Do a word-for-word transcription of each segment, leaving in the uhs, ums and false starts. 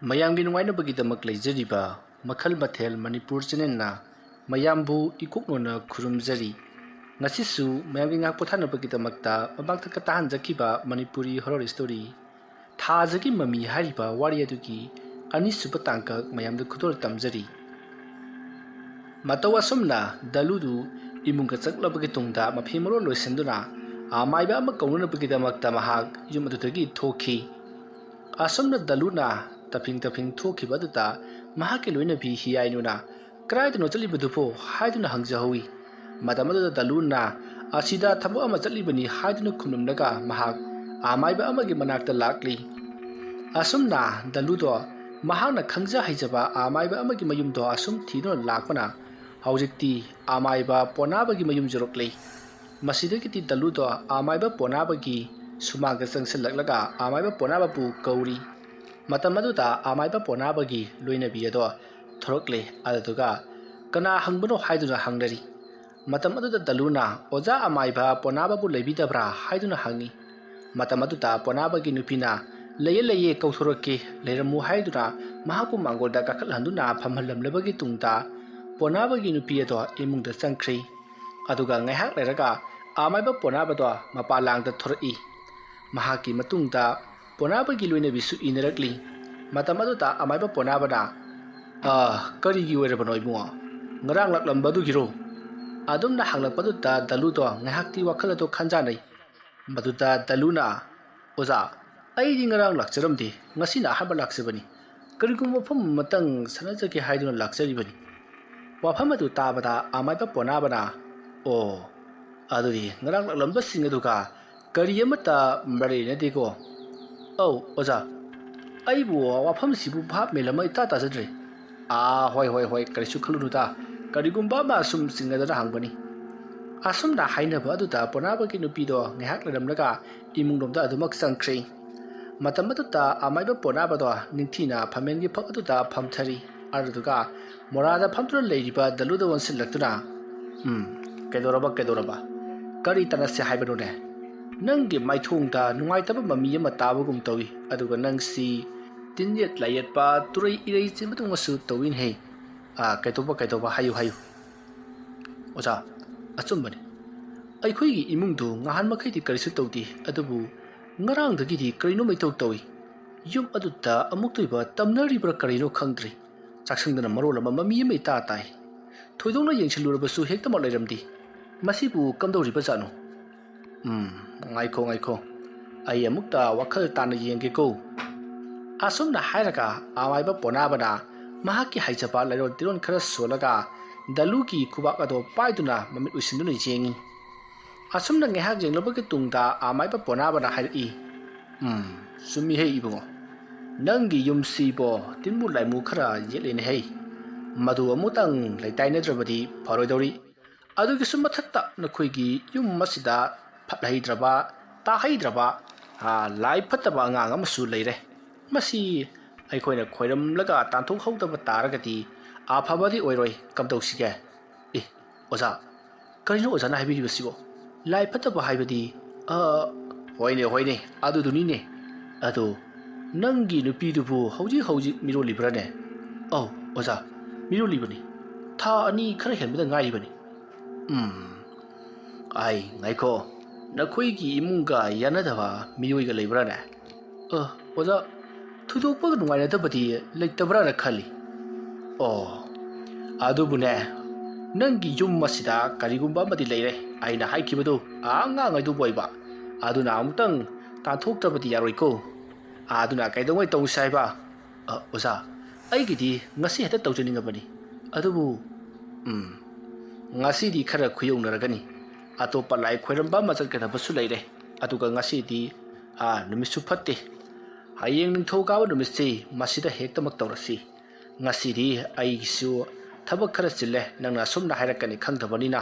ꯃꯌꯥꯝꯒꯤ ꯅꯨꯡꯉꯥꯏꯅꯕꯒꯤꯗꯃꯛ ꯂꯩꯖꯔꯤꯕ ꯃꯈꯜ ꯃꯊꯦꯜ ꯃꯅꯤꯄꯨꯔ ꯆꯦꯅꯦꯜꯅ ꯃꯌꯥꯝꯕꯨ ꯏꯀꯣꯛꯅꯣꯅ ꯈꯨꯔꯨꯝꯖꯔꯤ꯫ ꯉꯁꯤꯁꯨ ꯃꯌꯥꯝꯒꯤ ꯉꯥꯏꯍꯥꯛ ꯄꯣꯊꯥꯅꯕꯒꯤꯗꯃꯛꯇ ꯃꯃꯥꯡꯗ ꯇꯥꯍꯟꯖꯈꯤꯕ ꯃꯅꯤꯄꯨꯔꯤ ꯍꯣꯔꯔ ꯁ꯭ꯇꯣꯔꯤ ꯊꯥꯖꯒꯤ ꯃꯃꯤ ꯍꯥꯏꯔꯤꯕ ꯋꯥꯔꯤ ꯑꯗꯨꯒꯤ ꯑꯅꯤꯁꯨꯕ ꯇꯥꯡꯀꯛ ꯃꯌꯥꯝꯗ ꯈꯨꯗꯣꯜ ꯇꯝꯖꯔꯤ꯫ ꯃꯇꯧ ꯑꯁꯨꯝꯅ ꯗꯂꯨꯗꯨ ꯏꯃꯨꯡꯒ ꯆꯪꯂꯕꯒꯤ ꯇꯨꯡꯗ ꯃꯐꯤ ꯃꯔꯣꯜ ꯂꯣꯏꯁꯤꯟꯗꯨꯅ ꯑꯃꯥꯏꯕ ꯑꯃ ꯀꯧꯅꯅꯕꯒꯤꯗꯃꯛꯇ ꯃꯍꯥꯛ ꯌꯨꯝ ꯑꯗꯨꯗꯒꯤ ꯊꯣꯛꯈꯤ꯫ ꯑꯁꯨꯝꯅ ꯗꯂꯨꯅ ꯇꯞꯐꯤꯡ ꯇꯞꯐꯤꯡ ꯊꯣꯛꯈꯤꯕ ꯑꯗꯨꯗ ꯃꯍꯥꯛꯀꯤ ꯂꯣꯏꯅꯕꯤ ꯍꯤꯌꯥꯏꯅꯨꯅ "ꯀꯗꯥꯏꯗꯅꯣ ꯆꯠꯂꯤꯕꯗꯨꯕꯣ?" ꯍꯥꯏꯗꯨꯅ ꯍꯪꯖꯍꯧꯏ꯫ ꯃꯇꯝ ꯑꯗꯨꯗ ꯗꯂꯨꯅ "ꯑꯁꯤꯗ ꯊꯕꯛ ꯑꯃ ꯆꯠꯂꯤꯕꯅꯤ" ꯍꯥꯏꯗꯨꯅ ꯈꯨꯝꯂꯝꯂꯒ ꯃꯍꯥꯛ ꯑꯃꯥꯏꯕ ꯑꯃꯒꯤ ꯃꯅꯥꯛꯇ ꯂꯥꯛꯂꯤ꯫ ꯑꯁꯨꯝꯅ ꯗꯂꯨꯗꯣ ꯃꯍꯥꯛꯅ ꯈꯪꯖ ꯍꯩꯖꯕ ꯑꯃꯥꯏꯕ ꯑꯃꯒꯤ ꯃꯌꯨꯝꯗꯣ ꯑꯁꯨꯝ ꯊꯤꯗꯨꯅ ꯂꯥꯛꯄꯅ ꯍꯧꯖꯤꯛꯇꯤ ꯑꯃꯥꯏꯕ ꯄꯣꯅꯥꯕꯒꯤ ꯃꯌꯨꯝ ꯌꯧꯔꯛꯂꯤ꯫ ꯃꯁꯤꯗꯒꯤꯗꯤ ꯗꯂꯨꯗꯣ ꯑꯃꯥꯏꯕ ꯄꯣꯅꯥꯕꯒꯤ ꯁꯨꯃꯥꯡꯗ ꯆꯪꯁꯤꯜꯂꯛꯂꯒ ꯑꯃꯥꯏꯕ ꯄꯣꯅꯥꯕꯕꯨ ꯀꯧꯔꯤ꯫ ꯃꯇꯝ ꯑꯗꯨꯗ ꯑꯃꯥꯏꯕ ꯄꯣꯅꯥꯕꯒꯤ ꯂꯣꯏꯅꯕꯤ ꯑꯗꯣ ꯊꯣꯔꯛꯂꯦ꯫ ꯑꯗꯨꯗꯨꯒ "ꯀꯅꯥ ꯍꯪꯕꯅꯣ?" ꯍꯥꯏꯗꯨꯅ ꯍꯪꯅꯔꯤ꯫ ꯃꯇꯝ ꯑꯗꯨꯗ ꯗꯂꯨꯅ "ꯑꯣꯖꯥ ꯑꯃꯥꯏꯕ ꯄꯣꯅꯥꯕꯕꯨ ꯂꯩꯕꯤꯗꯕ꯭ꯔꯥ?" ꯍꯥꯏꯗꯨꯅ ꯍꯪꯉꯤ꯫ ꯃꯇꯝ ꯑꯗꯨꯗ ꯄꯣꯅꯥꯕꯒꯤ ꯅꯨꯄꯤꯅ "ꯂꯩꯌꯦ, ꯂꯩꯌꯦ, ꯀꯧꯊꯣꯔꯛꯀꯦ, ꯂꯩꯔꯝꯃꯨ" ꯍꯥꯏꯗꯨꯅ ꯃꯍꯥꯛꯄꯨ ꯃꯥꯡꯒꯣꯜꯗ ꯀꯥꯈꯠꯍꯟꯗꯨꯅ ꯐꯝꯍꯜꯂꯝꯂꯕꯒꯤ ꯇꯨꯡꯗ ꯄꯣꯅꯥꯕꯒꯤ ꯅꯨꯄꯤ ꯑꯗꯣ ꯏꯃꯨꯡꯗ ꯆꯪꯈ꯭ꯔꯦ꯫ ꯑꯗꯨꯒ ꯉꯥꯏꯍꯥꯛ ꯂꯩꯔꯒ ꯑꯃꯥꯏꯕ ꯄꯣꯅꯥꯕꯗꯣ ꯃꯄꯥꯂꯥꯡꯗ ꯊꯣꯔꯛꯏ꯫ ꯃꯍꯥꯛꯀꯤ ꯃꯇꯨꯡꯗ ꯄꯣꯅꯥꯕꯒꯤ ꯂꯣꯏꯅꯕꯤꯁꯨ ꯏꯟꯅꯔꯛꯂꯤ꯫ ꯃꯇꯝ ꯑꯗꯨꯗ ꯑꯃꯥꯏꯕ ꯄꯣꯅꯥꯕꯅ "ꯑ, ꯀꯔꯤꯒꯤ ꯑꯣꯏꯔꯕꯅꯣ ꯏꯕꯨꯡꯉꯣ? ꯉꯔꯥꯡ ꯂꯥꯛꯂꯝꯕꯗꯨꯒꯤꯔꯣ?" ꯑꯗꯨꯝꯅ ꯍꯪꯂꯛꯄꯗꯨꯗ ꯗꯂꯨꯗꯣ ꯉꯥꯏꯍꯥꯛꯇꯤ ꯋꯥꯈꯜ ꯑꯗꯨ ꯈꯟꯖꯥꯅꯩ꯫ ꯃꯗꯨꯗ ꯗꯂꯨꯅ "ꯑꯣꯖꯥ, ꯑꯩꯗꯤ ꯉꯔꯥꯡ ꯂꯥꯛꯆꯔꯝꯗꯦ, ꯉꯁꯤꯅ ꯑꯍꯥꯟꯕ ꯂꯥꯛꯆꯕꯅꯤ꯫ ꯀꯔꯤꯒꯨꯝꯕ ꯋꯥꯐꯝ ꯑꯃꯇꯪ ꯁꯥꯟꯅꯖꯒꯦ ꯍꯥꯏꯗꯨꯅ ꯂꯥꯛꯆꯔꯤꯕꯅꯤ"꯫ ꯋꯥꯐꯝ ꯑꯗꯨ ꯇꯥꯕꯗ ꯑꯃꯥꯏꯕ ꯄꯣꯅꯥꯕꯅ "ꯑꯣ, ꯑꯗꯨꯗꯤ ꯉꯔꯥꯡ ꯂꯥꯛꯂꯝꯕꯁꯤꯡ ꯑꯗꯨꯒ ꯀꯔꯤ ꯑꯃꯠꯇ ꯃꯔꯤ ꯂꯩꯅꯗꯦꯀꯣ?" "ꯑꯧ, ꯑꯣꯖꯥ, ꯑꯩꯕꯨ ꯋꯥꯐꯝꯁꯤꯕꯨ ꯚꯥꯞ ꯃꯦꯟ ꯑꯃ ꯏꯇꯥ ꯇꯥꯖꯗ꯭ꯔꯦ"꯫ "ꯑꯥ, ꯍꯣꯏ, ꯍꯣꯏ, ꯍꯣꯏ, ꯀꯔꯤꯁꯨ ꯈꯜꯂꯨꯅꯨꯗ, ꯀꯔꯤꯒꯨꯝꯕ ꯑꯃ ꯁꯨꯝ ꯆꯤꯡꯅꯗꯅ ꯍꯪꯕꯅꯤ"꯫ ꯑꯁꯨꯝꯅ ꯍꯥꯏꯅꯕ ꯑꯗꯨꯗ ꯄꯣꯅꯥꯕꯒꯤ ꯅꯨꯄꯤꯗꯣ ꯉꯥꯏꯍꯥꯛ ꯂꯩꯔꯝꯂꯒ ꯏꯃꯨꯡꯂꯣꯝꯗ ꯑꯗꯨꯃꯛ ꯆꯪꯈ꯭ꯔꯦ꯫ ꯃꯇꯝ ꯑꯗꯨꯗ ꯑꯃꯥꯏꯕ ꯄꯣꯅꯥꯕꯗꯣ ꯅꯤꯡꯊꯤꯅ ꯐꯝꯃꯦꯟꯒꯤ ꯐꯛ ꯑꯗꯨꯗ ꯐꯝꯊꯔꯤ꯫ ꯑꯗꯨꯗꯨꯒ ꯃꯣꯔꯥꯗ ꯐꯝꯗꯨꯅ ꯂꯩꯔꯤꯕ ꯗꯂꯨꯗ ꯑꯣꯟꯁꯤꯜꯂꯛꯇꯨꯅ, "ꯎꯝ, ꯀꯩꯗꯧꯔꯕ, ꯀꯩꯗꯧꯔꯕ? ꯀꯔꯤ ꯇꯥꯟꯅꯁꯦ ꯍꯥꯏꯕꯅꯣꯅꯦ? ꯅꯪꯒꯤ ꯃꯥꯏꯊꯣꯡꯗ ꯅꯨꯡꯉꯥꯏꯇꯕ ꯃꯃꯤ ꯑꯃ ꯇꯥꯕꯒꯨꯝ ꯇꯧꯏ, ꯑꯗꯨꯒ ꯅꯪꯁꯤ ꯇꯤꯟꯌꯦꯠ ꯂꯥꯏꯌꯦꯠꯄ, ꯇꯨꯔꯩ ꯏꯔꯩ ꯆꯦꯟꯕꯗꯧꯅꯁꯨ ꯇꯧꯏꯅꯦꯍꯦ꯫ ꯑꯥ, ꯀꯩꯗꯧꯕ, ꯀꯩꯗꯧꯕ? ꯍꯥꯏꯌꯨ, ꯍꯥꯏꯌꯨ꯫ ꯑꯣꯖꯥ, ꯑꯆꯨꯝꯕꯅꯤ꯫ ꯑꯩꯈꯣꯏꯒꯤ ꯏꯃꯨꯡꯗꯨ ꯉꯍꯥꯟ ꯃꯈꯩꯗꯤ ꯀꯔꯤꯁꯨ ꯇꯧꯗꯦ, ꯑꯗꯨꯕꯨ ꯉꯔꯥꯡꯗꯒꯤꯗꯤ ꯀꯔꯤꯅꯣꯝ ꯏꯇꯧ ꯇꯧꯏ꯫ ꯌꯨꯝ ꯑꯗꯨꯗ ꯑꯃꯨꯛꯇꯣꯏꯕ ꯇꯝꯅꯔꯤꯕ꯭ꯔꯥ ꯀꯔꯤꯅꯣ ꯈꯪꯗ꯭ꯔꯦ꯫ ꯆꯥꯛꯁꯪꯗꯅ ꯃꯔꯣꯜ ꯑꯃ ꯃꯃꯤ ꯑꯃ ꯏꯇꯥ ꯇꯥꯏ꯫ ꯊꯣꯏꯗꯣꯛꯅ ꯌꯦꯡꯁꯤꯜꯂꯨꯔꯕꯁꯨ ꯍꯦꯛꯇꯃꯛ ꯂꯩꯔꯝꯗꯦ꯫ ꯃꯁꯤꯕꯨ ꯀꯝꯗꯧꯔꯤꯕꯖꯥꯠꯅꯣ? ꯎꯝ, ꯉꯥꯏꯈꯣ, ꯉꯥꯏꯈꯣ꯫ ꯑꯩ ꯑꯃꯨꯛꯇ ꯋꯥꯈꯜ ꯇꯥꯅ ꯌꯦꯡꯒꯦꯀꯣ꯫ ꯑꯁꯨꯝꯅ ꯍꯥꯏꯔꯒ ꯑꯃꯥꯏꯕ ꯄꯣꯅꯥꯕꯅ ꯃꯍꯥꯛꯀꯤ ꯍꯩꯖꯕ ꯂꯩꯔꯣꯟ ꯇꯤꯔꯣꯟ ꯈꯔ ꯁꯣꯜꯂꯒ ꯗꯂꯨꯒꯤ ꯈꯨꯕꯥꯛ ꯑꯗꯣ ꯄꯥꯏꯗꯨꯅ ꯃꯃꯤꯠ ꯎꯏꯁꯤꯟꯗꯨꯅ ꯌꯦꯡꯉꯤ꯫ ꯑꯁꯨꯝꯅ ꯉꯥꯏꯍꯥꯛ ꯌꯦꯡꯂꯕꯒꯤ ꯇꯨꯡꯗ ꯑꯃꯥꯏꯕ ꯄꯣꯅꯥꯕꯅ ꯍꯥꯏꯔꯛꯏ, "ꯎꯝ, ꯆꯨꯝꯃꯤꯍꯦ ꯏꯕꯨꯡꯉꯣ꯫ ꯅꯪꯒꯤ ꯌꯨꯝꯁꯤꯕꯣ ꯇꯤꯟꯕꯨ ꯂꯥꯏꯃꯨ ꯈꯔ ꯌꯦꯠꯂꯦꯅꯦꯍꯩ꯫ ꯃꯗꯨ ꯑꯃꯨꯛꯇꯪ ꯂꯩꯇꯥꯏꯅꯗ꯭ꯔꯕꯗꯤ ꯐꯔꯣꯏꯗꯧꯔꯤ꯫ ꯑꯗꯨꯒꯤꯁꯨ ꯃꯊꯛꯇ ꯅꯈꯣꯏꯒꯤ ꯌꯨꯝ ꯑꯁꯤꯗ ꯐꯠꯍꯩꯗ꯭ꯔꯕ, ꯇꯥꯍꯩꯗ꯭ꯔꯕ, ꯑꯥ, ꯂꯥꯏ ꯐꯠꯇꯕ ꯑꯉꯥꯡ ꯑꯃꯁꯨ ꯂꯩꯔꯦ꯫ ꯃꯁꯤ ꯑꯩꯈꯣꯏꯅ ꯈꯣꯏꯔꯝꯂꯒ ꯇꯥꯟꯊꯣꯛꯍꯧꯗꯕ ꯇꯥꯔꯒꯗꯤ ꯑꯐꯕꯗꯤ ꯑꯣꯏꯔꯣꯏ꯫ ꯀꯝꯗꯧꯁꯤꯒꯦ?" "ꯑꯦ, ꯑꯣꯖꯥ, ꯀꯔꯤꯅꯣ ꯑꯣꯖꯥꯅ ꯍꯥꯏꯕꯤꯔꯤꯕꯁꯤꯕꯣ? ꯂꯥꯏ ꯐꯠꯇꯕ ꯍꯥꯏꯕꯗꯤ?" "ꯑ, ꯍꯣꯏꯅꯦ, ꯍꯣꯏꯅꯦ, ꯑꯗꯨꯗꯨꯅꯤꯅꯦ꯫ ꯑꯗꯣ ꯅꯪꯒꯤ ꯅꯨꯄꯤꯗꯨꯕꯨ ꯍꯧꯖꯤꯛ ꯍꯧꯖꯤꯛ ꯃꯤꯔꯣꯜꯂꯤꯕ꯭ꯔꯥꯅꯦ?" "ꯑꯧ, ꯑꯣꯖꯥ, ꯃꯤꯔꯣꯜꯂꯤꯕꯅꯤ꯫ ꯊꯥ ꯑꯅꯤ ꯈꯔ ꯍꯦꯟꯕꯗ ꯉꯥꯏꯔꯤꯕꯅꯤ꯫" "ꯎꯝ, ꯑꯩ, ꯉꯥꯏꯈꯣ, ꯅꯈꯣꯏꯒꯤ ꯏꯃꯨꯡꯒ ꯌꯥꯅꯗꯕ ꯃꯤꯑꯣꯏꯒ ꯂꯩꯕ꯭ꯔꯥꯅꯦ?" "ꯑ, ꯑꯣꯖꯥ, ꯊꯣꯏꯗꯣꯛꯄ ꯅꯨꯡꯉꯥꯏꯅꯗꯕꯗꯤ ꯂꯩꯇꯕ꯭ꯔꯥꯅ ꯈꯜꯂꯤ꯫" "ꯑꯣ, ꯑꯗꯨꯕꯨꯅꯦ, ꯅꯪꯒꯤ ꯌꯨꯝ ꯑꯁꯤꯗ ꯀꯔꯤꯒꯨꯝꯕ ꯑꯃꯗꯤ ꯂꯩꯔꯦ꯫ ꯑꯩꯅ ꯍꯥꯏꯈꯤꯕꯗꯨ ꯑꯉꯥꯡꯉꯩꯗꯨꯕꯨ ꯑꯣꯏꯕ꯫ ꯑꯗꯨꯅ ꯑꯃꯨꯛꯇꯪ ꯇꯥꯟꯊꯣꯛꯇ꯭ꯔꯕꯗꯤ ꯌꯥꯔꯣꯏꯀꯣ꯫ ꯑꯗꯨꯅ ꯀꯩꯗꯧꯉꯩ ꯇꯧꯁꯤ ꯍꯥꯏꯕ?" "ꯑ, ꯑꯣꯖꯥ, ꯑꯩꯒꯤꯗꯤ ꯉꯁꯤ ꯍꯦꯛꯇ ꯇꯧꯖꯅꯤꯡꯉꯕꯅꯤ꯫ ꯑꯗꯨꯕꯨ, ꯎꯝ, ꯉꯁꯤꯗꯤ ꯈꯔ ꯈꯨꯌꯧꯅꯔꯒꯅꯤ꯫ ꯑꯇꯣꯞꯄ ꯂꯥꯏ ꯈꯣꯏꯔꯝꯕ ꯑꯃ ꯆꯠꯀꯗꯕꯁꯨ ꯂꯩꯔꯦ꯫ ꯑꯗꯨꯒ ꯉꯁꯤꯗꯤ, ꯑꯥ, ꯅꯨꯃꯤꯠꯁꯨ ꯐꯠꯇꯦ꯫ ꯍꯌꯦꯡ ꯅꯤꯡꯊꯧꯀꯥꯕ ꯅꯨꯃꯤꯠꯁꯤ ꯃꯁꯤꯗ ꯍꯦꯛꯇꯃꯛ ꯇꯧꯔꯁꯤ꯫ ꯉꯁꯤꯗꯤ ꯑꯩꯒꯤꯁꯨ ꯊꯕꯛ ꯈꯔ ꯆꯤꯜꯂꯦ, ꯅꯪꯅ ꯑꯁꯨꯝꯅ ꯍꯥꯏꯔꯛꯀꯅꯤ ꯈꯪꯗꯕꯅꯤꯅ꯫"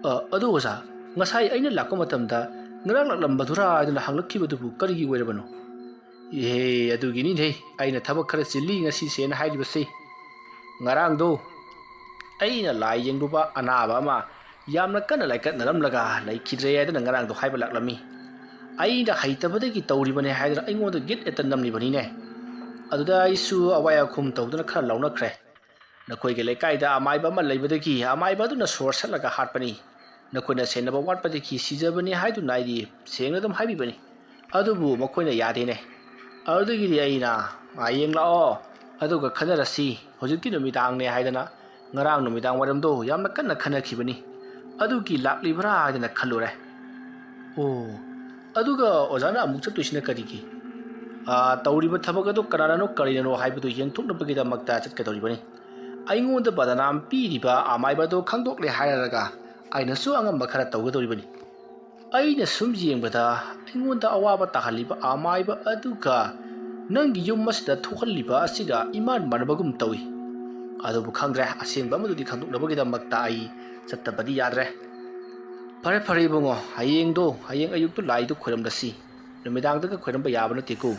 "ꯑ, ꯑꯗꯨ ꯑꯣꯖꯥ, ꯉꯁꯥꯏ ꯑꯩꯅ ꯂꯥꯛꯄ ꯃꯇꯝꯗ ꯉꯔꯥꯡ ꯂꯥꯛꯂꯝꯕꯗꯨꯔꯥ ꯍꯥꯏꯗꯨꯅ ꯍꯪꯂꯛꯈꯤꯕꯗꯨꯕꯨ ꯀꯔꯤꯒꯤ ꯑꯣꯏꯔꯕꯅꯣ?" "ꯑꯦꯍꯦ, ꯑꯗꯨꯒꯤꯅꯤꯅꯦ ꯑꯩꯅ ꯊꯕꯛ ꯈꯔ ꯆꯤꯜꯂꯤ ꯉꯁꯤꯁꯦꯅ ꯍꯥꯏꯔꯤꯕꯁꯦ꯫ ꯉꯔꯥꯡꯗꯣ ꯑꯩꯅ ꯂꯥꯏ ꯌꯦꯡꯂꯨꯕ ꯑꯅꯥꯕ ꯑꯃ ꯌꯥꯝꯅ ꯀꯟꯅ ꯂꯥꯏꯀꯠꯅꯔꯝꯂꯒ ꯂꯩꯈꯤꯗ꯭ꯔꯦ ꯍꯥꯏꯗꯨꯅ ꯉꯔꯥꯡꯗꯣ ꯍꯥꯏꯕ ꯂꯥꯛꯂꯝꯃꯤ꯫ ꯑꯩꯅ ꯍꯩꯇꯕꯗꯒꯤ ꯇꯧꯔꯤꯕꯅꯦ ꯍꯥꯏꯗꯨꯅ ꯑꯩꯉꯣꯟꯗ ꯒꯤꯠ ꯍꯦꯛꯇ ꯅꯝꯂꯤꯕꯅꯤꯅꯦ꯫ ꯑꯗꯨꯗ ꯑꯩꯁꯨ ꯑꯋꯥꯏ ꯑꯈꯨꯝ ꯇꯧꯗꯨꯅ ꯈꯔ ꯂꯥꯎꯅꯈ꯭ꯔꯦ꯫ "ꯅꯈꯣꯏꯒꯤ ꯂꯩꯀꯥꯏꯗ ꯑꯃꯥꯏꯕ ꯑꯃ ꯂꯩꯕꯗꯒꯤ ꯑꯃꯥꯏꯕ ꯑꯗꯨꯅ ꯁꯣꯔ ꯁꯠꯂꯒ ꯍꯥꯠꯄꯅꯤ꯫ ꯅꯈꯣꯏꯅ ꯁꯦꯟꯅꯕ ꯋꯥꯠꯄꯗꯒꯤ ꯁꯤꯖꯕꯅꯤ ꯍꯥꯏꯗꯨꯅ ꯑꯩꯗꯤ ꯁꯦꯡꯅ ꯑꯗꯨꯝ ꯍꯥꯏꯕꯤꯕꯅꯤ꯫ ꯑꯗꯨꯕꯨ ꯃꯈꯣꯏꯅ ꯌꯥꯗꯦꯅꯦ꯫ ꯑꯗꯨꯗꯒꯤꯗꯤ ꯑꯩꯅ, 'ꯍꯌꯦꯡ ꯂꯥꯛꯑꯣ, ꯑꯗꯨꯒ ꯈꯟꯅꯔꯁꯤ, ꯍꯧꯖꯤꯛꯇꯤ ꯅꯨꯃꯤꯗꯥꯡꯅꯦ' ꯍꯥꯏꯗꯅ ꯉꯔꯥꯡ ꯅꯨꯃꯤꯗꯥꯡ ꯋꯥꯏꯔꯝꯗꯣ ꯌꯥꯝꯅ ꯀꯟꯅ ꯈꯟꯅꯈꯤꯕꯅꯤ꯫ ꯑꯗꯨꯒꯤ ꯂꯥꯛꯂꯤꯕ꯭ꯔꯥ ꯍꯥꯏꯗꯅ ꯈꯜꯂꯨꯔꯦ꯫ ꯑꯣ, ꯑꯗꯨꯒ ꯑꯣꯖꯥꯅ ꯑꯃꯨꯛ ꯆꯠꯇꯣꯏꯁꯤꯅ ꯀꯔꯤꯒꯤ? ꯑꯥ, ꯇꯧꯔꯤꯕ ꯊꯕꯛ ꯑꯗꯨ ꯀꯅꯥꯅꯅꯣ ꯀꯔꯤꯅꯅꯣ ꯍꯥꯏꯕꯗꯨ ꯌꯦꯡꯊꯣꯛꯅꯕꯒꯤꯗꯃꯛꯇ ꯆꯠꯀꯗꯧꯔꯤꯕꯅꯤ꯫ ꯑꯩꯉꯣꯟꯗ ꯕꯗꯅꯥꯝ ꯄꯤꯔꯤꯕ ꯑꯃꯥꯏꯕ ꯑꯗꯨ ꯈꯪꯗꯣꯛꯂꯦ ꯍꯥꯏꯔꯒ ꯑꯩꯅꯁꯨ ꯑꯉꯝꯕ ꯈꯔ ꯇꯧꯒꯗꯧꯔꯤꯕꯅꯤ꯫ ꯑꯩꯅ ꯁꯨꯝ ꯌꯦꯡꯕꯗ ꯑꯩꯉꯣꯟꯗ ꯑꯋꯥꯕ ꯇꯥꯍꯜꯂꯤꯕ ꯑꯃꯥꯏꯕ ꯑꯗꯨꯒ ꯅꯪꯒꯤ ꯌꯨꯝ ꯑꯁꯤꯗ ꯊꯣꯛꯍꯜꯂꯤꯕ ꯑꯁꯤꯒ ꯏꯃꯥꯟ ꯃꯥꯟꯅꯕꯒꯨꯝ ꯇꯧꯏ꯫ ꯑꯗꯨꯕꯨ ꯈꯪꯗ꯭ꯔꯦ, ꯑꯁꯦꯡꯕ ꯑꯃꯗꯨꯗꯤ ꯈꯪꯗꯣꯛꯅꯕꯒꯤꯗꯃꯛꯇ ꯑꯩ ꯆꯠꯇꯕꯗꯤ ꯌꯥꯗ꯭ꯔꯦ꯫ ꯐꯔꯦ, ꯐꯔꯦ ꯏꯕꯨꯡꯉꯣ, ꯍꯌꯦꯡꯗꯣ, ꯍꯌꯦꯡ ꯑꯌꯨꯛꯇꯨ ꯂꯥꯏꯗꯨ ꯈꯣꯏꯔꯝꯂꯁꯤ꯫ ꯅꯨꯃꯤꯗꯥꯡꯗꯒ ꯈꯣꯏꯔꯝꯕ ꯌꯥꯕ ꯅꯠꯇꯦꯀꯣ꯫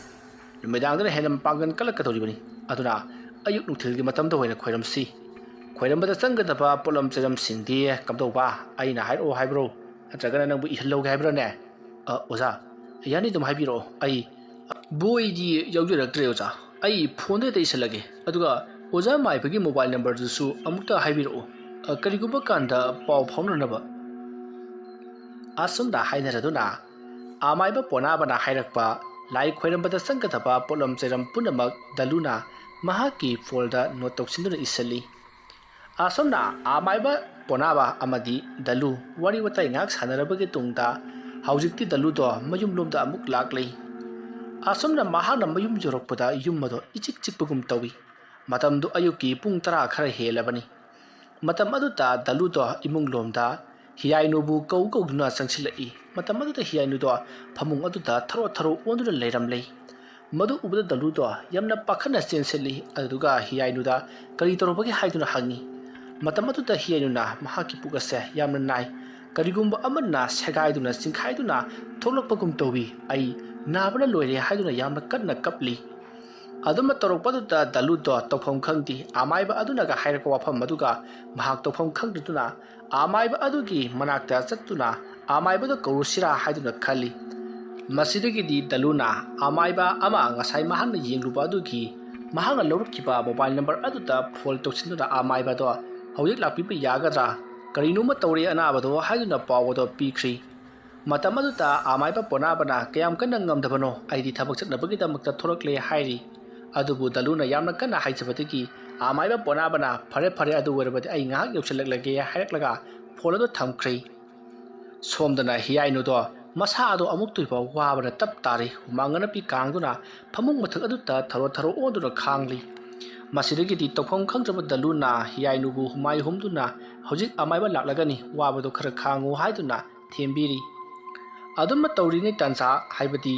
ꯅꯨꯃꯤꯗꯥꯡꯗꯅ ꯍꯦꯟꯅ ꯃꯄꯥꯡꯒꯜ ꯀꯜꯂꯛꯀꯗꯧꯔꯤꯕꯅꯤ꯫ ꯑꯗꯨꯅ ꯑꯌꯨꯛ ꯅꯨꯡꯊꯤꯜꯒꯤ ꯃꯇꯝꯗ ꯑꯣꯏꯅ ꯈꯣꯏꯔꯝꯁꯤ꯫ ꯈꯣꯏꯔꯝꯕꯗ ꯆꯪꯒꯗꯕ ꯄꯣꯠꯂꯝ ꯆꯩꯔꯝꯁꯤꯡꯗꯤ ꯀꯝꯗꯧꯕ? ꯑꯩꯅ ꯍꯥꯏꯔꯛꯑꯣ ꯍꯥꯏꯕ꯭ꯔꯣ? ꯅꯠꯇ꯭ꯔꯒꯅ ꯅꯪꯕꯨ ꯏꯍꯜꯍꯧꯒꯦ ꯍꯥꯏꯕ꯭ꯔꯥꯅꯦ? ꯑ, ꯑꯣꯖꯥ, ꯌꯥꯅꯤ, ꯑꯗꯨꯝ ꯍꯥꯏꯕꯤꯔꯛꯑꯣ꯫ ꯑꯩ ꯕꯣꯏꯗꯤ ꯌꯥꯎꯖꯔꯛꯇ꯭ꯔꯦ ꯑꯣꯖꯥ꯫ ꯑꯩ ꯐꯣꯟꯗ ꯍꯦꯛꯇ ꯏꯁꯜꯂꯒꯦ꯫ ꯑꯗꯨꯒ ꯑꯣꯖꯥ ꯃꯥꯏꯕꯒꯤ ꯃꯣꯕꯥꯏꯜ ꯅꯝꯕꯔꯗꯨꯁꯨ ꯑꯃꯨꯛꯇ ꯍꯥꯏꯕꯤꯔꯛꯑꯣ꯫ ꯑ, ꯀꯔꯤꯒꯨꯝꯕ ꯀꯥꯟꯗ ꯄꯥꯎ ꯐꯥꯎꯅꯅꯕ꯫ ꯑꯁꯨꯝꯅ ꯍꯥꯏꯅꯔꯗꯨꯅ ꯑꯃꯥꯏꯕ ꯄꯣꯅꯥꯕꯅ ꯍꯥꯏꯔꯛꯄ ꯂꯥꯏ ꯈꯣꯏꯔꯝꯕꯗ ꯆꯪꯒꯗꯕ ꯄꯣꯠꯂꯝ ꯆꯩꯔꯝ ꯄꯨꯝꯅꯃꯛ ꯗꯂꯨꯅ ꯃꯍꯥꯛꯀꯤ ꯐꯣꯜꯗ ꯅꯣꯠ ꯇꯧꯁꯤꯟꯗꯨꯅ ꯏꯁꯤꯜꯂꯤ꯫ ꯑꯁꯨꯝꯅ ꯑꯃꯥꯏꯕ ꯄꯣꯅꯥꯕ ꯑꯃꯗꯤ ꯗꯂꯨ ꯋꯥꯔꯤ ꯋꯥꯇꯥꯏ ꯉꯥꯏꯍꯥꯛ ꯁꯥꯟꯅꯔꯕꯒꯤ ꯇꯨꯡꯗ ꯍꯧꯖꯤꯛꯇꯤ ꯗꯂꯨꯗꯣ ꯃꯌꯨꯝꯂꯣꯝꯗ ꯑꯃꯨꯛ ꯂꯥꯛꯂꯤ꯫ ꯑꯁꯨꯝꯅ ꯃꯍꯥꯛꯅ ꯃꯌꯨꯝ ꯌꯧꯔꯛꯄꯗ ꯌꯨꯝ ꯑꯗꯣ ꯏꯆꯤꯛ ꯆꯤꯛꯄꯒꯨꯝ ꯇꯧꯏ꯫ ꯃꯇꯝꯗꯨ ꯑꯌꯨꯛꯀꯤ ꯄꯨꯡ ꯇꯔꯥ ꯈꯔ ꯍꯦꯜꯂꯕꯅꯤ꯫ ꯃꯇꯝ ꯑꯗꯨꯗ ꯗꯂꯨꯗꯣ ꯏꯃꯨꯡ ꯂꯣꯝꯗ ꯍꯤꯌꯥꯏꯅꯨꯕꯨ ꯀꯧ ꯀꯧꯗꯨꯅ ꯆꯪꯁꯤꯜꯂꯛꯏ꯫ ꯃꯇꯝ ꯑꯗꯨꯗ ꯍꯤꯌꯥꯏꯅꯨꯗꯣ ꯐꯃꯨꯡ ꯑꯗꯨꯗ ꯊꯔꯣ ꯊꯔꯣ ꯑꯣꯟꯗꯨꯅ ꯂꯩꯔꯝꯂꯦ꯫ ꯃꯗꯨ ꯎꯕꯗ ꯗꯂꯨꯗꯣ ꯌꯥꯝꯅ ꯄꯥꯈꯠꯅ ꯆꯦꯟꯁꯤꯜꯂꯤ꯫ ꯑꯗꯨꯗꯨꯒ ꯍꯤꯌꯥꯏꯅꯨꯗ ꯀꯔꯤ ꯇꯧꯔꯕꯒꯦ ꯍꯥꯏꯗꯨꯅ ꯍꯪꯉꯤ꯫ ꯃꯇꯝ ꯑꯗꯨꯗ ꯍꯤꯌꯥꯏꯅꯨꯅ ꯃꯍꯥꯛꯀꯤ ꯄꯨꯛ ꯑꯁꯦ ꯌꯥꯝꯅ ꯅꯥꯏ, ꯀꯔꯤꯒꯨꯝꯕ ꯑꯃꯅ ꯁꯦꯒꯥꯏꯗꯨꯅ ꯆꯤꯡꯈꯥꯏꯗꯨꯅ ꯊꯣꯛꯂꯛꯄꯒꯨꯝ ꯇꯧꯏ꯫ ꯑꯩ ꯅꯥꯕꯅ ꯂꯣꯏꯔꯦ ꯍꯥꯏꯗꯨꯅ ꯌꯥꯝꯅ ꯀꯟꯅ ꯀꯞꯂꯤ꯫ ꯑꯗꯨꯝꯅ ꯇꯧꯔꯛꯄꯗꯨꯗ ꯗꯂꯨꯗꯣ ꯇꯧꯐꯝ ꯈꯪꯗꯦ꯫ ꯑꯃꯥꯏꯕ ꯑꯗꯨꯅꯒ ꯍꯥꯏꯔꯛꯄ ꯋꯥꯐꯝ ꯑꯗꯨꯒ ꯃꯍꯥꯛ ꯇꯧꯐꯝ ꯈꯪꯗꯗꯨꯅ ꯑꯃꯥꯏꯕ ꯑꯗꯨꯒꯤ ꯃꯅꯥꯛꯇ ꯆꯠꯇꯨꯅ ꯑꯃꯥꯏꯕꯗ ꯀꯧꯔꯨꯁꯤꯔꯥ ꯍꯥꯏꯗꯨꯅ ꯈꯜꯂꯤ꯫ ꯃꯁꯤꯗꯒꯤꯗꯤ ꯗꯂꯨꯅ ꯑꯃꯥꯏꯕ ꯑꯃ ꯉꯁꯥꯏ ꯃꯍꯥꯛꯅ ꯌꯦꯡꯂꯨꯕ ꯑꯗꯨꯒꯤ ꯃꯍꯥꯛꯅ ꯂꯧꯔꯛꯈꯤꯕ ꯃꯣꯕꯥꯏꯜ ꯅꯝꯕꯔ ꯑꯗꯨꯗ ꯐꯣꯟ ꯇꯧꯁꯤꯟꯗꯨꯅ ꯑꯃꯥꯏꯕꯗꯣ ꯍꯧꯖꯤꯛ ꯂꯥꯛꯄꯤꯕ ꯌꯥꯒꯗ꯭ꯔꯥ, ꯀꯔꯤꯅꯣꯃ ꯇꯧꯔꯦ ꯑꯅꯥꯕꯗꯣ ꯍꯥꯏꯗꯨꯅ ꯄꯥꯎ ꯑꯗꯣ ꯄꯤꯈ꯭ꯔꯤ꯫ ꯃꯇꯝ ꯑꯗꯨꯗ ꯑꯃꯥꯏꯕ ꯄꯣꯅꯥꯕꯅ ꯀꯌꯥꯝ ꯀꯟꯅ ꯉꯝꯗꯕꯅꯣ, ꯑꯩꯗꯤ ꯊꯕꯛ ꯆꯠꯅꯕꯒꯤꯗꯃꯛꯇ ꯊꯣꯔꯛꯂꯦ ꯍꯥꯏꯔꯤ꯫ ꯑꯗꯨꯕꯨ ꯗꯂꯨꯅ ꯌꯥꯝꯅ ꯀꯟꯅ ꯍꯥꯏꯖꯕꯗꯒꯤ ꯑꯃꯥꯏꯕ ꯄꯣꯅꯥꯕꯅ ꯐꯔꯦ ꯐꯔꯦ, ꯑꯗꯨ ꯑꯣꯏꯔꯕꯗꯤ ꯑꯩ ꯉꯥꯏꯍꯥꯛ ꯌꯧꯁꯤꯜꯂꯛꯂꯒꯦ ꯍꯥꯏꯔꯛꯂꯒ ꯐꯣꯟ ꯑꯗꯨ ꯊꯝꯈ꯭ꯔꯦ꯫ ꯁꯣꯝꯗꯅ ꯍꯤꯌꯥꯏꯅꯨꯗꯣ ꯃꯁꯥ ꯑꯗꯣ ꯑꯃꯨꯛꯇꯣꯏꯕ ꯋꯥꯕꯅ ꯇꯞ ꯇꯥꯔꯤ꯫ ꯍꯨꯃꯥꯡ ꯑꯅꯞꯄꯤ ꯀꯥꯡꯗꯨꯅ ꯐꯃꯨꯡ ꯃꯊꯛ ꯑꯗꯨꯗ ꯊꯔꯣ ꯊꯔꯣ ꯑꯣꯟꯗꯨꯅ ꯈꯥꯡꯂꯤ꯫ ꯃꯁꯤꯗꯒꯤꯗꯤ ꯇꯧꯐꯝ ꯈꯪꯗ꯭ꯔꯕ ꯗꯂꯨꯅ ꯍꯤꯌꯥꯏꯅꯨꯕꯨ ꯍꯨꯃꯥꯏ ꯍꯨꯝꯗꯨꯅ ꯍꯧꯖꯤꯛ ꯑꯃꯥꯏꯕ ꯂꯥꯛꯂꯒꯅꯤ, ꯋꯥꯕꯗꯣ ꯈꯔ ꯈꯥꯡꯉꯨ ꯍꯥꯏꯗꯨꯅ ꯊꯦꯝꯕꯤꯔꯤ꯫ ꯑꯗꯨꯝꯅ ꯇꯧꯔꯤꯉꯩ ꯇꯥꯟꯖꯥ, ꯍꯥꯏꯕꯗꯤ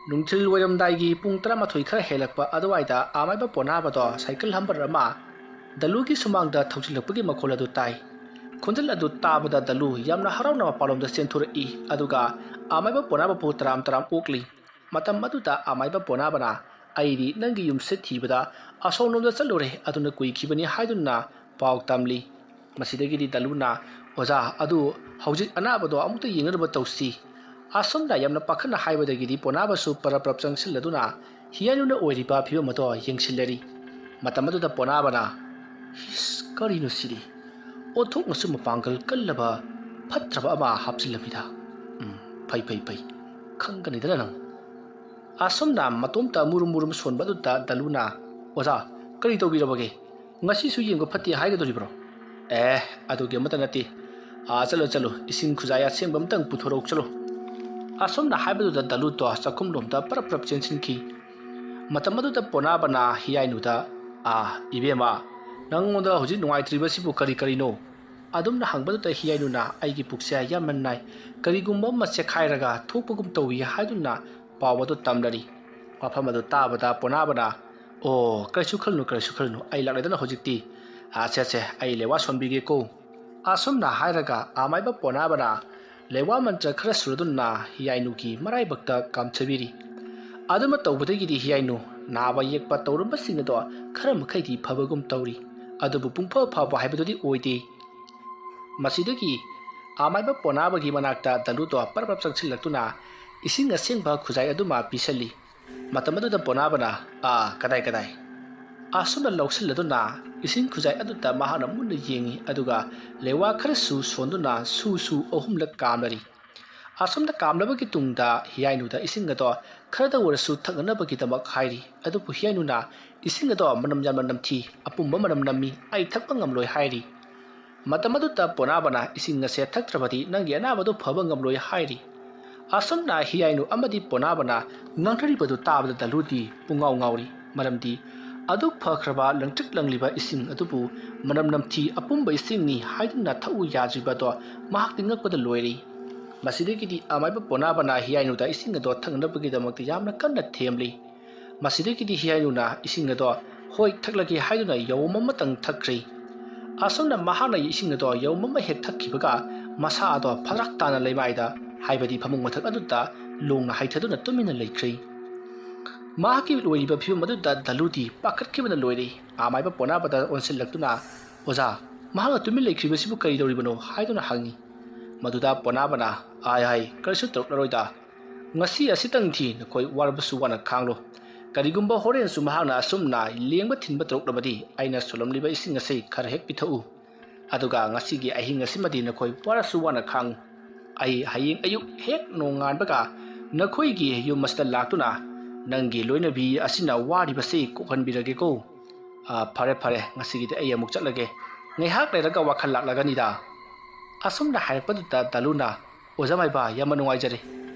ꯅꯨꯡꯊꯤꯜ ꯋꯥꯏꯔꯝꯗꯥꯏꯒꯤ ꯄꯨꯡ ꯇꯔꯥꯃꯥꯊꯣꯏ ꯈꯔ ꯍꯦꯜꯂꯛꯄ ꯑꯗꯨꯋꯥꯏꯗ ꯑꯃꯥꯏꯕ ꯄꯣꯅꯥꯕꯗꯣ ꯁꯥꯏꯀꯜ ꯍꯝꯕꯔ ꯑꯃ ꯗꯂꯨꯒꯤ ꯁꯨꯃꯥꯡꯗ ꯊꯧꯖꯤꯜꯂꯛꯄꯒꯤ ꯃꯈꯣꯜ ꯑꯗꯨ ꯇꯥꯏ꯫ ꯈꯣꯟꯖꯦꯜ ꯑꯗꯨ ꯇꯥꯕꯗ ꯗꯂꯨ ꯌꯥꯝꯅ ꯍꯔꯥꯎꯅ ꯃꯄꯥꯟꯂꯣꯝꯗ ꯆꯦꯟꯊꯣꯔꯛꯏ, ꯑꯗꯨꯒ ꯑꯃꯥꯏꯕ ꯄꯣꯅꯥꯕꯕꯨ ꯇꯔꯥꯝ ꯇꯔꯥꯝ ꯑꯣꯛꯂꯤ꯫ ꯃꯇꯝ ꯑꯗꯨꯗ ꯑꯃꯥꯏꯕ ꯄꯣꯅꯥꯕꯅ, "ꯑꯩꯗꯤ ꯅꯪꯒꯤ ꯌꯨꯝꯁꯦ ꯊꯤꯕꯗ ꯑꯁꯣꯝꯂꯣꯝꯗ ꯆꯠꯂꯨꯔꯦ, ꯑꯗꯨꯅ ꯀꯨꯏꯈꯤꯕꯅꯤ" ꯍꯥꯏꯗꯨꯅ ꯄꯥꯎ ꯇꯝꯂꯤ꯫ ꯃꯁꯤꯗꯒꯤꯗꯤ ꯗꯂꯨꯅ, "ꯑꯣꯖꯥ, ꯑꯗꯨ ꯍꯧꯖꯤꯛ ꯑꯅꯥꯕꯗꯣ ꯑꯃꯨꯛꯇ ꯌꯦꯡꯅꯅꯕ ꯇꯧꯁꯤ"꯫ ꯑꯁꯨꯝꯅ ꯌꯥꯝꯅ ꯄꯥꯈꯠꯅ ꯍꯥꯏꯕꯗꯒꯤꯗꯤ ꯄꯣꯅꯥꯕꯁꯨ ꯄꯔꯞ ꯄꯔꯞ ꯆꯪꯁꯤꯜꯂꯗꯨꯅ ꯍꯤꯌꯥꯏꯅꯨꯅ ꯑꯣꯏꯔꯤꯕ ꯐꯤꯕꯝ ꯑꯗꯣ ꯌꯦꯡꯁꯤꯜꯂꯔꯤ꯫ ꯃꯇꯝ ꯑꯗꯨꯗ ꯄꯣꯅꯥꯕꯅ, "ꯏꯁ, ꯀꯔꯤꯅꯣ ꯁꯤꯗꯤ? ꯑꯣꯟꯊꯣꯛꯅꯁꯨ ꯃꯄꯥꯡꯒꯜ ꯀꯜꯂꯕ ꯐꯠꯇ꯭ꯔꯕ ꯑꯃ ꯍꯥꯞꯆꯤꯜꯂꯝꯃꯤꯗ꯫ ꯎꯝ, ꯐꯩ, ꯐꯩ, ꯐꯩ꯫ ꯈꯪꯒꯅꯤꯗꯅ ꯅꯪ"꯫ ꯑꯁꯨꯝꯅ ꯃꯇꯣꯝꯇ ꯃꯨꯔꯨꯝ ꯃꯨꯔꯨꯝ ꯁꯣꯟꯕ ꯑꯗꯨꯗ ꯗꯂꯨꯅ, "ꯑꯣꯖꯥ, ꯀꯔꯤ ꯇꯧꯕꯤꯔꯕꯒꯦ? ꯉꯁꯤꯁꯨ ꯌꯦꯡꯕ ꯐꯠꯇꯦ ꯍꯥꯏꯒꯗꯣꯔꯤꯕ꯭ꯔꯣ?" "ꯑꯦ, ꯑꯗꯨꯒꯤ ꯑꯃꯠꯇ ꯅꯠꯇꯦ꯫ ꯑꯥ, ꯆꯠꯂꯣ, ꯆꯠꯂꯣ, ꯏꯁꯤꯡ ꯈꯨꯖꯥꯏ ꯑꯁꯦꯡꯕ ꯑꯃꯇꯪ ꯄꯨꯊꯣꯔꯛꯎ, ꯆꯠꯂꯣ"꯫ ꯑꯁꯨꯝꯅ ꯍꯥꯏꯕꯗꯨꯗ ꯗꯂꯨꯗꯣ ꯆꯥꯛꯈꯨꯝꯂꯣꯝꯗ ꯄꯔꯞ ꯄꯔꯞ ꯆꯦꯟꯁꯤꯟꯈꯤ꯫ ꯃꯇꯝ ꯑꯗꯨꯗ ꯄꯣꯅꯥꯕꯅ ꯍꯤꯌꯥꯏꯅꯨꯗ, "ꯑꯥ, ꯏꯕꯦꯝꯃ, ꯅꯪꯉꯣꯟꯗ ꯍꯧꯖꯤꯛ ꯅꯨꯡꯉꯥꯏꯇ꯭ꯔꯤꯕꯁꯤꯕꯨ ꯀꯔꯤ ꯀꯔꯤꯅꯣ?" ꯑꯗꯨꯝꯅ ꯍꯪꯕꯗꯨꯗ ꯍꯤꯌꯥꯏꯅꯨꯅ, "ꯑꯩꯒꯤ ꯄꯨꯛꯁꯦ ꯌꯥꯝꯅ ꯅꯥꯏ, ꯀꯔꯤꯒꯨꯝꯕ ꯑꯃ ꯆꯦꯈꯥꯏꯔꯒ ꯊꯣꯛꯄꯒꯨꯝ ꯇꯧꯏ" ꯍꯥꯏꯗꯨꯅ ꯄꯥꯎ ꯑꯗꯨ ꯇꯝꯂꯔꯤ꯫ ꯋꯥꯐꯝ ꯑꯗꯨ ꯇꯥꯕꯗ ꯄꯣꯅꯥꯕꯅ, "ꯑꯣ, ꯀꯔꯤꯁꯨ ꯈꯜꯂꯨꯅꯨ, ꯀꯔꯤꯁꯨ ꯈꯜꯂꯨꯅꯨ, ꯑꯩ ꯂꯥꯛꯂꯦꯗꯅ ꯍꯧꯖꯤꯛꯇꯤ꯫ ꯑꯥ, ꯁꯦ, ꯁꯦ, ꯑꯩ ꯂꯩꯋꯥ ꯁꯣꯟꯕꯤꯒꯦꯀꯣ"꯫ ꯑꯁꯨꯝꯅ ꯍꯥꯏꯔꯒ ꯑꯃꯥꯏꯕ ꯄꯣꯅꯥꯕꯅ ꯂꯩꯋꯥ ꯃꯟꯇ꯭ꯔ ꯈꯔ ꯁꯨꯔꯗꯨꯅ ꯍꯤꯌꯥꯏꯅꯨꯒꯤ ꯃꯔꯥꯏꯕꯛꯇ ꯀꯥꯝꯊꯕꯤꯔꯤ꯫ ꯑꯗꯨꯃ ꯇꯧꯕꯗꯒꯤꯗꯤ ꯍꯤꯌꯥꯏꯅꯨ ꯅꯥꯕ ꯌꯦꯛꯄ ꯇꯧꯔꯝꯕꯁꯤꯡ ꯑꯗꯣ ꯈꯔ ꯃꯈꯩꯗꯤ ꯐꯕꯒꯨꯝ ꯇꯧꯔꯤ, ꯑꯗꯨꯕꯨ ꯄꯨꯡꯐ ꯐꯕ ꯍꯥꯏꯕꯗꯨꯗꯤ ꯑꯣꯏꯗꯦ꯫ ꯃꯁꯤꯗꯒꯤ ꯑꯃꯥꯏꯕ ꯄꯣꯅꯥꯕꯒꯤ ꯃꯅꯥꯛꯇ ꯗꯂꯨꯗꯣ ꯄꯔꯞ ꯄꯔꯞ ꯆꯪꯁꯤꯜꯂꯛꯇꯨꯅ, ꯏꯁꯤꯡ ꯑꯁꯦꯡꯕ ꯈꯨꯖꯥꯏ ꯑꯗꯨꯃ ꯄꯤꯁꯜꯂꯤ꯫ ꯃꯇꯝ ꯑꯗꯨꯗ ꯄꯣꯅꯥꯕꯅ, "ꯑꯥ, ꯀꯗꯥꯏ, ꯀꯗꯥꯏ?" ꯑꯁꯨꯝꯅ ꯂꯧꯁꯤꯜꯂꯗꯨꯅ ꯏꯁꯤꯡ ꯈꯨꯖꯥꯏ ꯑꯗꯨꯗ ꯃꯍꯥꯛꯅ ꯃꯨꯟꯅ ꯌꯦꯡꯉꯤ, ꯑꯗꯨꯒ ꯂꯩꯋꯥ ꯈꯔꯁꯨ ꯁꯣꯟꯗꯨꯅ ꯁꯨ ꯁꯨ ꯑꯍꯨꯝꯂꯛ ꯀꯥꯝꯅꯔꯤ꯫ ꯑꯁꯨꯝꯅ ꯀꯥꯝꯂꯕꯒꯤ ꯇꯨꯡꯗ ꯍꯤꯌꯥꯏꯅꯨꯗ ꯏꯁꯤꯡ ꯑꯗꯣ ꯈꯔꯗ ꯑꯣꯏꯔꯁꯨ ꯊꯛꯅꯅꯕꯒꯤꯗꯃꯛ ꯍꯥꯏꯔꯤ꯫ ꯑꯗꯨꯕꯨ ꯍꯤꯌꯥꯏꯅꯨꯅ ꯏꯁꯤꯡ ꯑꯗꯣ ꯃꯅꯝ ꯌꯥꯝꯅ ꯅꯝꯊꯤ, ꯑꯄꯨꯝꯕ ꯃꯅꯝ ꯅꯝꯃꯤ, ꯑꯩ ꯊꯛꯄ ꯉꯝꯂꯣꯏ ꯍꯥꯏꯔꯤ꯫ ꯃꯇꯝ ꯑꯗꯨꯗ ꯄꯣꯅꯥꯕꯅ ꯏꯁꯤꯡ ꯑꯁꯦ ꯊꯛꯇ꯭ꯔꯕꯗꯤ ꯅꯪꯒꯤ ꯑꯅꯥꯕꯗꯨ ꯐꯕ ꯉꯝꯂꯣꯏ ꯍꯥꯏꯔꯤ꯫ ꯑꯁꯨꯝꯅ ꯍꯤꯌꯥꯏꯅꯨ ꯑꯃꯗꯤ ꯄꯣꯅꯥꯕꯅ ꯉꯥꯡꯅꯔꯤꯕꯗꯨ ꯇꯥꯕꯗ ꯗꯂꯨꯗꯤ ꯄꯨꯡꯉꯥꯎ ꯉꯥꯎꯔꯤ꯫ ꯃꯔꯝꯗꯤ ꯑꯗꯨꯛ ꯐꯈ꯭ꯔꯕ ꯂꯪꯇ꯭ꯔꯤꯛ ꯂꯪꯂꯤꯕ ꯏꯁꯤꯡ ꯑꯗꯨꯕꯨ ꯃꯅꯝ ꯅꯝꯊꯤ, ꯑꯄꯨꯝꯕ ꯏꯁꯤꯡꯅꯤ ꯍꯥꯏꯗꯨꯅ ꯊꯛꯎ ꯌꯥꯗ꯭ꯔꯤꯕ ꯑꯗꯣ ꯃꯍꯥꯛꯇꯤ ꯉꯛꯄꯗ ꯂꯣꯏꯔꯤ꯫ ꯃꯁꯤꯗꯒꯤꯗꯤ ꯑꯃꯥꯏꯕ ꯄꯣꯅꯥꯕꯅ ꯍꯤꯌꯥꯏꯅꯨꯗ ꯏꯁꯤꯡ ꯑꯗꯣ ꯊꯛꯅꯕꯒꯤꯗꯃꯛꯇ ꯌꯥꯝꯅ ꯀꯟꯅ ꯊꯦꯝꯂꯤ꯫ ꯃꯁꯤꯗꯒꯤꯗꯤ ꯍꯤꯌꯥꯏꯅꯨꯅ ꯏꯁꯤꯡ ꯑꯗꯣ "ꯍꯣꯏ, ꯊꯛꯂꯒꯦ" ꯍꯥꯏꯗꯨꯅ ꯌꯥꯎꯝ ꯑꯃꯇꯪ ꯊꯛꯈ꯭ꯔꯤ꯫ ꯑꯁꯨꯝꯅ ꯃꯍꯥꯛꯅ ꯏꯁꯤꯡ ꯑꯗꯣ ꯌꯥꯎꯝ ꯑꯃ ꯍꯦꯛ ꯊꯛꯈꯤꯕꯒ ꯃꯁꯥ ꯑꯗꯣ ꯐꯗ꯭ꯔꯥꯛ ꯇꯥꯅ ꯂꯩꯃꯥꯏꯗ, ꯍꯥꯏꯕꯗꯤ ꯐꯃꯨꯡ ꯃꯊꯛ ꯑꯗꯨꯗ ꯂꯣꯡꯅ ꯍꯥꯏꯊꯗꯨꯅ ꯇꯨꯃꯤꯟꯅ ꯂꯩꯈ꯭ꯔꯤ꯫ ꯃꯍꯥꯛꯀꯤ ꯑꯣꯏꯔꯤꯕ ꯐꯤꯕꯝ ꯑꯗꯨꯗ ꯗꯂꯨꯗꯤ ꯄꯥꯈꯠꯈꯤꯕꯅ ꯂꯣꯏꯔꯦ꯫ ꯑꯃꯥꯏꯕ ꯄꯣꯅꯥꯕꯗ ꯑꯣꯟꯁꯤꯜꯂꯛꯇꯨꯅ, "ꯑꯣꯖꯥ, ꯃꯍꯥꯛꯅ ꯇꯨꯃꯤꯟ ꯂꯩꯈ꯭ꯔꯤꯕꯁꯤꯕꯨ ꯀꯔꯤ ꯇꯧꯔꯤꯕꯅꯣ?" ꯍꯥꯏꯗꯨꯅ ꯍꯪꯉꯤ꯫ ꯃꯗꯨꯗ ꯄꯣꯅꯥꯕꯅ, "ꯑꯥꯏ, ꯑꯥꯏ, ꯀꯔꯤꯁꯨ ꯇꯧꯔꯛꯂꯔꯣꯏꯗ꯫ ꯉꯁꯤ ꯑꯁꯤꯇꯪꯗꯤ ꯅꯈꯣꯏ ꯋꯥꯔꯕꯁꯨ ꯋꯥꯅ ꯈꯥꯡꯂꯣ꯫ ꯀꯔꯤꯒꯨꯝꯕ ꯍꯣꯔꯦꯟꯁꯨ ꯃꯍꯥꯛꯅ ꯑꯁꯨꯝꯅ ꯂꯦꯡꯕ ꯊꯤꯟꯕ ꯇꯧꯔꯛꯂꯕꯗꯤ ꯑꯩꯅ ꯁꯣꯜꯂꯝꯂꯤꯕ ꯏꯁꯤꯡ ꯑꯁꯤ ꯈꯔ ꯍꯦꯛ ꯄꯤꯊꯛꯎ꯫ ꯑꯗꯨꯒ ꯉꯁꯤꯒꯤ ꯑꯍꯤꯡ ꯑꯁꯤꯃꯗꯤ ꯅꯈꯣꯏ ꯋꯥꯔꯁꯨ ꯋꯥꯅ ꯈꯥꯡꯉꯨ꯫ ꯑꯩ ꯍꯌꯦꯡ ꯑꯌꯨꯛ ꯍꯦꯛ ꯅꯣꯡꯉꯥꯟꯕꯒ ꯅꯈꯣꯏꯒꯤ ꯌꯨꯝ ꯑꯁꯤꯗ ꯂꯥꯛꯇꯨꯅ ꯅꯪꯒꯤ ꯂꯣꯏꯅꯕꯤ ꯑꯁꯤꯅ ꯋꯥꯔꯤꯕꯁꯤ ꯀꯣꯛꯍꯟꯕꯤꯔꯒꯦꯀꯣ꯫ ꯑꯥ, ꯐꯔꯦ, ꯐꯔꯦ, ꯉꯁꯤꯒꯤꯗꯤ ꯑꯩ ꯑꯃꯨꯛ ꯆꯠꯂꯒꯦ꯫ ꯉꯥꯏꯍꯥꯛ ꯂꯩꯔꯒ ꯋꯥꯈꯜ ꯂꯥꯛꯂꯒꯅꯤꯗ꯫" ꯑꯁꯨꯝꯅ ꯍꯥꯏꯔꯛꯄꯗꯨꯗ ꯗꯥꯂꯨꯅ, "ꯑꯣꯖꯥ ꯃꯥꯏꯕ, ꯌꯥꯝꯅ ꯅꯨꯡꯉꯥꯏꯖꯔꯦ꯫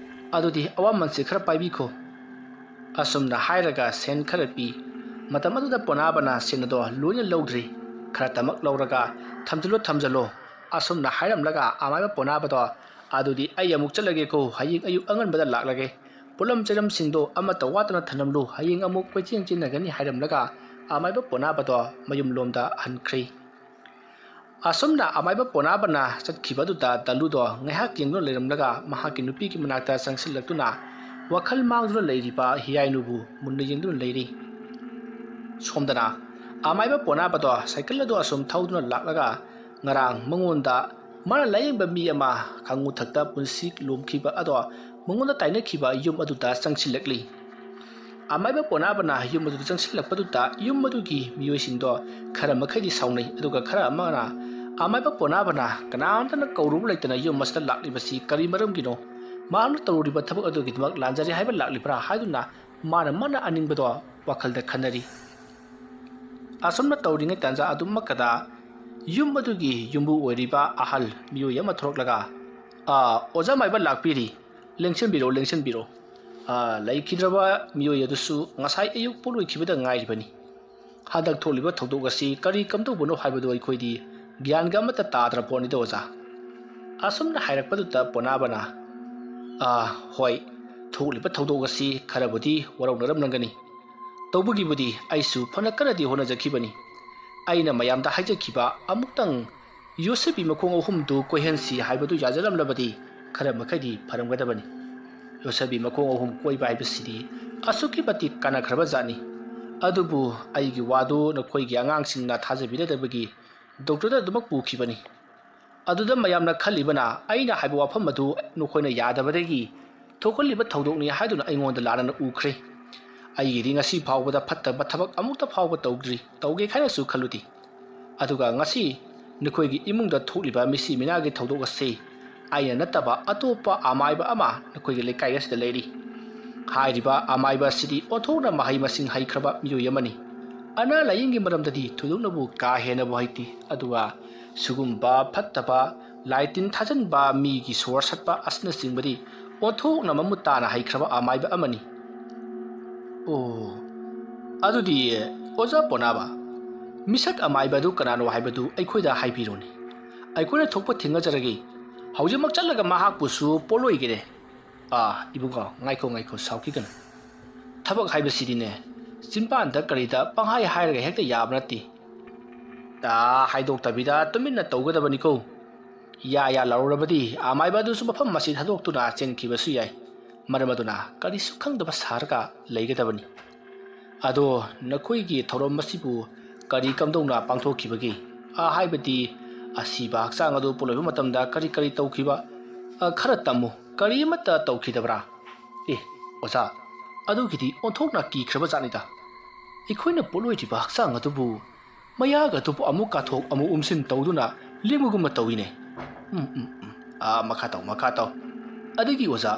ꯑꯗꯨꯗꯤ ꯑꯋꯥꯃꯟꯁꯤ ꯈꯔ ꯄꯥꯏꯕꯤꯈꯣ꯫" ꯑꯁꯨꯝꯅ ꯍꯥꯏꯔꯒ ꯁꯦꯟ ꯈꯔ ꯄꯤ꯫ ꯃꯇꯝ ꯑꯗꯨꯗ ꯄꯣꯅꯥꯕꯅ ꯁꯦꯟ ꯑꯗꯣ ꯂꯣꯏꯅ ꯂꯧꯗ꯭ꯔꯤ꯫ "ꯈꯔꯇꯃꯛ ꯂꯧꯔꯒ ꯊꯝꯖꯤꯜꯂꯣ, ꯊꯝꯖꯤꯜꯂꯣ꯫" ꯑꯁꯨꯝꯅ ꯍꯥꯏꯔꯝꯂꯒ ꯑꯃꯥꯏꯕ ꯄꯣꯅꯥꯕꯗꯣ, "ꯑꯗꯨꯗꯤ ꯑꯩ ꯑꯃꯨꯛ ꯆꯠꯂꯒꯦꯀꯣ, ꯍꯌꯦꯡ ꯑꯌꯨꯛ ꯑꯉꯟꯕꯗ ꯂꯥꯛꯂꯒꯦ꯫ ꯄꯣꯠꯂꯝ ꯆꯩꯔꯝꯁꯤꯡꯗꯣ ꯑꯃꯠꯇ ꯋꯥꯠꯇꯅ ꯊꯝꯂꯝꯂꯨ, ꯍꯌꯦꯡ ꯑꯃꯨꯛ ꯀꯣꯏꯆꯦꯟ ꯆꯦꯟꯅꯒꯅꯤ" ꯍꯥꯏꯔꯝꯂꯒ ꯑꯃꯥꯏꯕ ꯄꯣꯅꯥꯕꯗꯣ ꯃꯌꯨꯝꯂꯣꯝꯗ ꯍꯟꯈ꯭ꯔꯦ꯫ ꯑꯁꯨꯝꯅ ꯑꯃꯥꯏꯕ ꯄꯣꯅꯥꯕꯅ ꯆꯠꯈꯤꯕ ꯑꯗꯨꯗ ꯗꯥꯂꯨꯗꯣ ꯉꯥꯏꯍꯥꯛ ꯌꯦꯡꯗꯨꯅ ꯂꯩꯔꯝꯂꯒ ꯃꯍꯥꯛꯀꯤ ꯅꯨꯄꯤꯒꯤ ꯃꯅꯥꯛꯇ ꯆꯪꯁꯤꯜꯂꯛꯇꯨꯅ ꯋꯥꯈꯜ ꯃꯥꯡꯗꯨꯅ ꯂꯩꯔꯤꯕ ꯍꯤꯌꯥꯏꯅꯨꯕꯨ ꯃꯨꯟꯅ ꯌꯦꯡꯗꯨꯅ ꯂꯩꯔꯤ꯫ ꯁꯣꯝꯗꯅ ꯑꯃꯥꯏꯕ ꯄꯣꯅꯥꯕꯗꯣ ꯁꯥꯏꯀꯜ ꯑꯗꯨ ꯑꯁꯨꯝ ꯊꯧꯗꯨꯅ ꯂꯥꯛꯂꯒ ꯉꯔꯥꯡ ꯃꯉꯣꯟꯗ ꯃꯥꯅ ꯂꯥꯌꯦꯡꯕ ꯃꯤ ꯑꯃ ꯈꯥꯉꯨ ꯊꯛꯇ ꯄꯨꯟꯁꯤ ꯂꯣꯝꯈꯤꯕ ꯑꯗꯣ ꯃꯉꯣꯟꯗ ꯇꯥꯏꯅꯈꯤꯕ ꯌꯨꯝ ꯑꯗꯨꯗ ꯆꯪꯁꯤꯜꯂꯛꯂꯤ꯫ ꯑꯃꯥꯏꯕ ꯄꯣꯅꯥꯕꯅ ꯌꯨꯝ ꯑꯗꯨꯗ ꯆꯪꯁꯤꯜꯂꯛꯄꯗꯨꯗ ꯌꯨꯝ ꯑꯗꯨꯒꯤ ꯃꯤꯑꯣꯏꯁꯤꯡꯗꯣ ꯈꯔ ꯃꯈꯩꯗꯤ ꯁꯥꯎꯅꯩ, ꯑꯗꯨꯒ ꯈꯔ ꯑꯃꯅ ꯑꯃꯥꯏꯕ ꯄꯣꯅꯥꯕꯅ ꯀꯅꯥꯝꯇꯅ ꯀꯧꯔꯨꯕ ꯂꯩꯇꯅ ꯌꯨꯝ ꯑꯁꯤꯗ ꯂꯥꯛꯂꯤꯕꯁꯤ ꯀꯔꯤ ꯃꯔꯝꯒꯤꯅꯣ? ꯃꯍꯥꯛꯅ ꯇꯧꯔꯨꯔꯤꯕ ꯊꯕꯛ ꯑꯗꯨꯒꯤꯗꯃꯛ ꯂꯥꯟꯖꯔꯦ ꯍꯥꯏꯕ ꯂꯥꯛꯂꯤꯕ꯭ꯔꯥ ꯍꯥꯏꯗꯨꯅ ꯃꯥꯅ ꯃꯥꯅ ꯑꯅꯤꯡꯕꯗꯣ ꯋꯥꯈꯜꯗ ꯈꯟꯅꯔꯤ꯫ ꯑꯁꯨꯝꯅ ꯇꯧꯔꯤꯉꯩ ꯇꯥꯟꯖꯥ ꯑꯗꯨꯃꯛꯀꯗ ꯌꯨꯝ ꯑꯗꯨꯒꯤ ꯌꯨꯝꯕꯨ ꯑꯣꯏꯔꯤꯕ ꯑꯍꯜ ꯃꯤꯑꯣꯏ ꯑꯃ ꯊꯣꯔꯛꯂꯒ, "ꯑꯥ, ꯑꯣꯖꯥ ꯃꯥꯏꯕ ꯂꯥꯛꯄꯤꯔꯤ, ꯂꯦꯡꯁꯤꯟꯕꯤꯔꯣ, ꯂꯦꯡꯁꯤꯟꯕꯤꯔꯣ꯫ ꯑꯥ, ꯂꯩꯈꯤꯗ꯭ꯔꯕ ꯃꯤꯑꯣꯏ ꯑꯗꯨꯁꯨ ꯉꯁꯥꯏ ꯑꯌꯨꯛ ꯄꯣꯠꯂꯣꯏꯈꯤꯕꯗ ꯉꯥꯏꯔꯤꯕꯅꯤ꯫ ꯍꯟꯗꯛ ꯊꯣꯛꯂꯤꯕ ꯊꯧꯗꯣꯛ ꯑꯁꯤ ꯀꯔꯤ ꯀꯝꯗꯧꯕꯅꯣ ꯍꯥꯏꯕꯗꯨ ꯑꯩꯈꯣꯏꯗꯤ ꯒ꯭ꯌꯥꯟꯒ ꯑꯃꯠꯇ ꯇꯥꯗ꯭ꯔ ꯄꯣꯠꯅꯤꯗ ꯑꯣꯖꯥ꯫" ꯑꯁꯨꯝꯅ ꯍꯥꯏꯔꯛꯄꯗꯨꯗ ꯄꯣꯅꯥꯕꯅ, "ꯑꯥ, ꯍꯣꯏ, ꯊꯣꯛꯂꯤꯕ ꯊꯧꯗꯣꯛ ꯑꯁꯤ ꯈꯔꯕꯨꯗꯤ ꯋꯥꯔꯧꯅꯔꯝꯂꯝꯒꯅꯤ꯫ ꯇꯧꯕꯒꯤꯕꯨꯗꯤ ꯑꯩꯁꯨ ꯐꯅ ꯀꯟꯅꯗꯤ ꯍꯣꯠꯅꯖꯈꯤꯕꯅꯤ꯫ ꯑꯩꯅ ꯃꯌꯥꯝꯗ ꯍꯥꯏꯖꯈꯤꯕ ꯑꯃꯨꯛꯇꯪ ꯌꯣꯠꯁꯕꯤ ꯃꯈꯣꯡ ꯑꯍꯨꯝꯗꯨ ꯀꯣꯏꯍꯟꯁꯤ ꯍꯥꯏꯕꯗꯨ ꯌꯥꯖꯔꯝꯂꯕꯗꯤ ꯈꯔ ꯃꯈꯩꯗꯤ ꯐꯔꯝꯒꯗꯕꯅꯤ꯫ ꯌꯣꯠꯁꯕꯤ ꯃꯈꯣꯡ ꯑꯍꯨꯝ ꯀꯣꯏꯕ ꯍꯥꯏꯕꯁꯤꯗꯤ ꯑꯁꯨꯛꯀꯤ ꯃꯇꯤꯛ ꯀꯥꯟꯅꯈ꯭ꯔꯕ ꯖꯥꯠꯅꯤ꯫ ꯑꯗꯨꯕꯨ ꯑꯩꯒꯤ ꯋꯥꯗꯨ ꯅꯈꯣꯏꯒꯤ ꯑꯉꯥꯡꯁꯤꯡꯅ ꯊꯥꯖꯕꯤꯔꯗꯕꯒꯤ ꯗꯣꯛꯇꯔꯗ ꯑꯗꯨꯃꯛ ꯄꯨꯈꯤꯕꯅꯤ꯫ ꯑꯗꯨꯗ ꯃꯌꯥꯝꯅ ꯈꯜꯂꯤꯕꯅ ꯑꯩꯅ ꯍꯥꯏꯕ ꯋꯥꯐꯝ ꯑꯗꯨ ꯅꯈꯣꯏꯅ ꯌꯥꯗꯕꯗꯒꯤ ꯊꯣꯛꯍꯜꯂꯤꯕ ꯊꯧꯗꯣꯛꯅꯤ ꯍꯥꯏꯗꯨꯅ ꯑꯩꯉꯣꯟꯗ ꯂꯥꯟꯅ ꯎꯈ꯭ꯔꯦ꯫ ꯑꯩꯒꯤꯗꯤ ꯉꯁꯤ ꯐꯥꯎꯕꯗ ꯐꯠꯇꯕ ꯊꯕꯛ ꯑꯃꯨꯛꯇ ꯐꯥꯎꯕ ꯇꯧꯗ꯭ꯔꯤ, ꯇꯧꯒꯦ ꯍꯥꯏꯅꯁꯨ ꯈꯜꯂꯨꯗꯦ꯫ ꯑꯗꯨꯒ ꯉꯁꯤ ꯅꯈꯣꯏꯒꯤ ꯏꯃꯨꯡꯗ ꯊꯣꯛꯂꯤꯕ ꯃꯤꯁꯤ ꯃꯤꯅꯥꯒꯤ ꯊꯧꯗꯣꯛ ꯑꯁꯤ ꯑꯩꯅ ꯅꯠꯇꯕ ꯑꯇꯣꯞꯄ ꯑꯃꯥꯏꯕ ꯑꯃ ꯅꯈꯣꯏꯒꯤ ꯂꯩꯀꯥꯏ ꯑꯁꯤꯗ ꯂꯩꯔꯤ꯫ ꯍꯥꯏꯔꯤꯕ ꯑꯃꯥꯏꯕ ꯑꯁꯤꯗꯤ ꯑꯣꯟꯊꯣꯛꯅ ꯃꯍꯩ ꯃꯁꯤꯡ ꯍꯩꯈ꯭ꯔꯕ ꯃꯤꯑꯣꯏ ꯑꯃꯅꯤ꯫ ꯑꯅꯥ ꯂꯥꯏꯌꯦꯡꯒꯤ ꯃꯔꯝꯗꯗꯤ ꯊꯣꯏꯗꯣꯛꯅꯕꯨ ꯀꯥ ꯍꯦꯟꯅꯕꯨ ꯍꯩꯇꯦ, ꯑꯗꯨꯒ ꯁꯤꯒꯨꯝꯕ ꯐꯠꯇꯕ ꯂꯥꯏ ꯇꯤꯟ ꯊꯥꯖꯟꯕ, ꯃꯤꯒꯤ ꯁꯣꯔ ꯁꯠꯄ ꯑꯁꯤꯅꯆꯤꯡꯕꯗꯤ ꯑꯣꯟꯊꯣꯛꯅ ꯃꯃꯨꯠ ꯇꯥꯅ ꯍꯩꯈ꯭ꯔꯕ ꯑꯃꯥꯏꯕ ꯑꯃꯅꯤ꯫ ꯑꯣ, ꯑꯗꯨꯗꯤ ꯑꯣꯖꯥ ꯄꯣꯅꯥꯕ, ꯃꯤꯁꯛ ꯑꯃꯥꯏꯕ ꯑꯗꯨ ꯀꯅꯥꯅꯣ ꯍꯥꯏꯕꯗꯨ ꯑꯩꯈꯣꯏꯗ ꯍꯥꯏꯕꯤꯔꯣꯅꯦ꯫ ꯑꯩꯈꯣꯏꯅ ꯊꯣꯛꯄ ꯊꯦꯡꯅꯖꯔꯒꯦ꯫ ꯍꯧꯖꯤꯛꯃꯛ ꯆꯠꯂꯒ ꯃꯍꯥꯛꯄꯨꯁꯨ ꯄꯣꯠꯂꯣꯏꯒꯦꯅꯦ꯫ ꯑꯥ, ꯏꯕꯨꯡꯉꯣ, ꯉꯥꯏꯈꯣ, ꯉꯥꯏꯈꯣ, ꯁꯥꯎꯈꯤꯒꯅꯨ꯫ ꯊꯕꯛ ꯍꯥꯏꯕꯁꯤꯗꯤꯅꯦ, ꯆꯤꯟꯕꯥꯟꯗ ꯀꯔꯤꯗ ꯄꯪꯍꯥꯏ ꯍꯥꯏꯔꯒ ꯍꯦꯛꯇ ꯌꯥꯕ ꯅꯠꯇꯦ꯫ ꯑꯥ, ꯍꯥꯏꯗꯣꯛꯇꯕꯤꯗ ꯇꯨꯃꯤꯟꯅ ꯇꯧꯒꯗꯕꯅꯤꯀꯣ꯫ ꯌꯥ ꯌꯥ ꯂꯥꯎꯔꯕꯗꯤ ꯑꯃꯥꯏꯕ ꯑꯗꯨꯁꯨ ꯃꯐꯝ ꯑꯁꯤ ꯊꯥꯗꯣꯛꯇꯨꯅ ꯆꯦꯟꯈꯤꯕꯁꯨ ꯌꯥꯏ꯫ ꯃꯔꯝ ꯑꯗꯨꯅ ꯀꯔꯤꯁꯨ ꯈꯪꯗꯕ ꯁꯥꯔꯒ ꯂꯩꯒꯗꯕꯅꯤ꯫ ꯑꯗꯣ ꯅꯈꯣꯏꯒꯤ ꯊꯧꯔꯝ ꯑꯁꯤꯕꯨ ꯀꯔꯤ ꯀꯝꯗꯧꯅ ꯄꯥꯡꯊꯣꯛꯈꯤꯕꯒꯦ? ꯑ, ꯍꯥꯏꯕꯗꯤ ꯑꯁꯤꯕ ꯍꯛꯆꯥꯡ ꯑꯗꯨ ꯄꯣꯠꯂꯣꯏꯕ ꯃꯇꯝꯗ ꯀꯔꯤ ꯀꯔꯤ ꯇꯧꯈꯤꯕ? ꯑ, ꯈꯔ ꯇꯝꯃꯨ꯫ ꯀꯔꯤꯃꯠꯇ ꯇꯧꯈꯤꯗꯕ꯭ꯔꯥ? ꯑꯦ, ꯑꯣꯖꯥ, ꯑꯗꯨꯒꯤꯗꯤ ꯑꯣꯟꯊꯣꯛꯅ ꯀꯤꯈ꯭ꯔꯕ ꯖꯥꯠꯅꯤꯗ꯫ ꯑꯩꯈꯣꯏꯅ ꯄꯣꯠꯂꯣꯏꯗ꯭ꯔꯤꯕ ꯍꯛꯆꯥꯡ ꯑꯗꯨꯕꯨ ꯃꯌꯥꯒ ꯑꯗꯨꯕꯨ ꯑꯃꯨꯛ ꯀꯥꯊꯣꯛ ꯑꯃꯨꯛ ꯎꯝꯁꯤꯟ ꯇꯧꯗꯨꯅ ꯂꯦꯡꯕꯒꯨꯝꯕ ꯇꯧꯏꯅꯦ꯫ ꯎꯝ, ꯎꯝ, ꯎꯝ꯫ ꯑꯥ, ꯃꯈꯥ ꯇꯧ, ꯃꯈꯥ ꯇꯧ꯫ ꯑꯗꯒꯤ ꯑꯣꯖꯥ,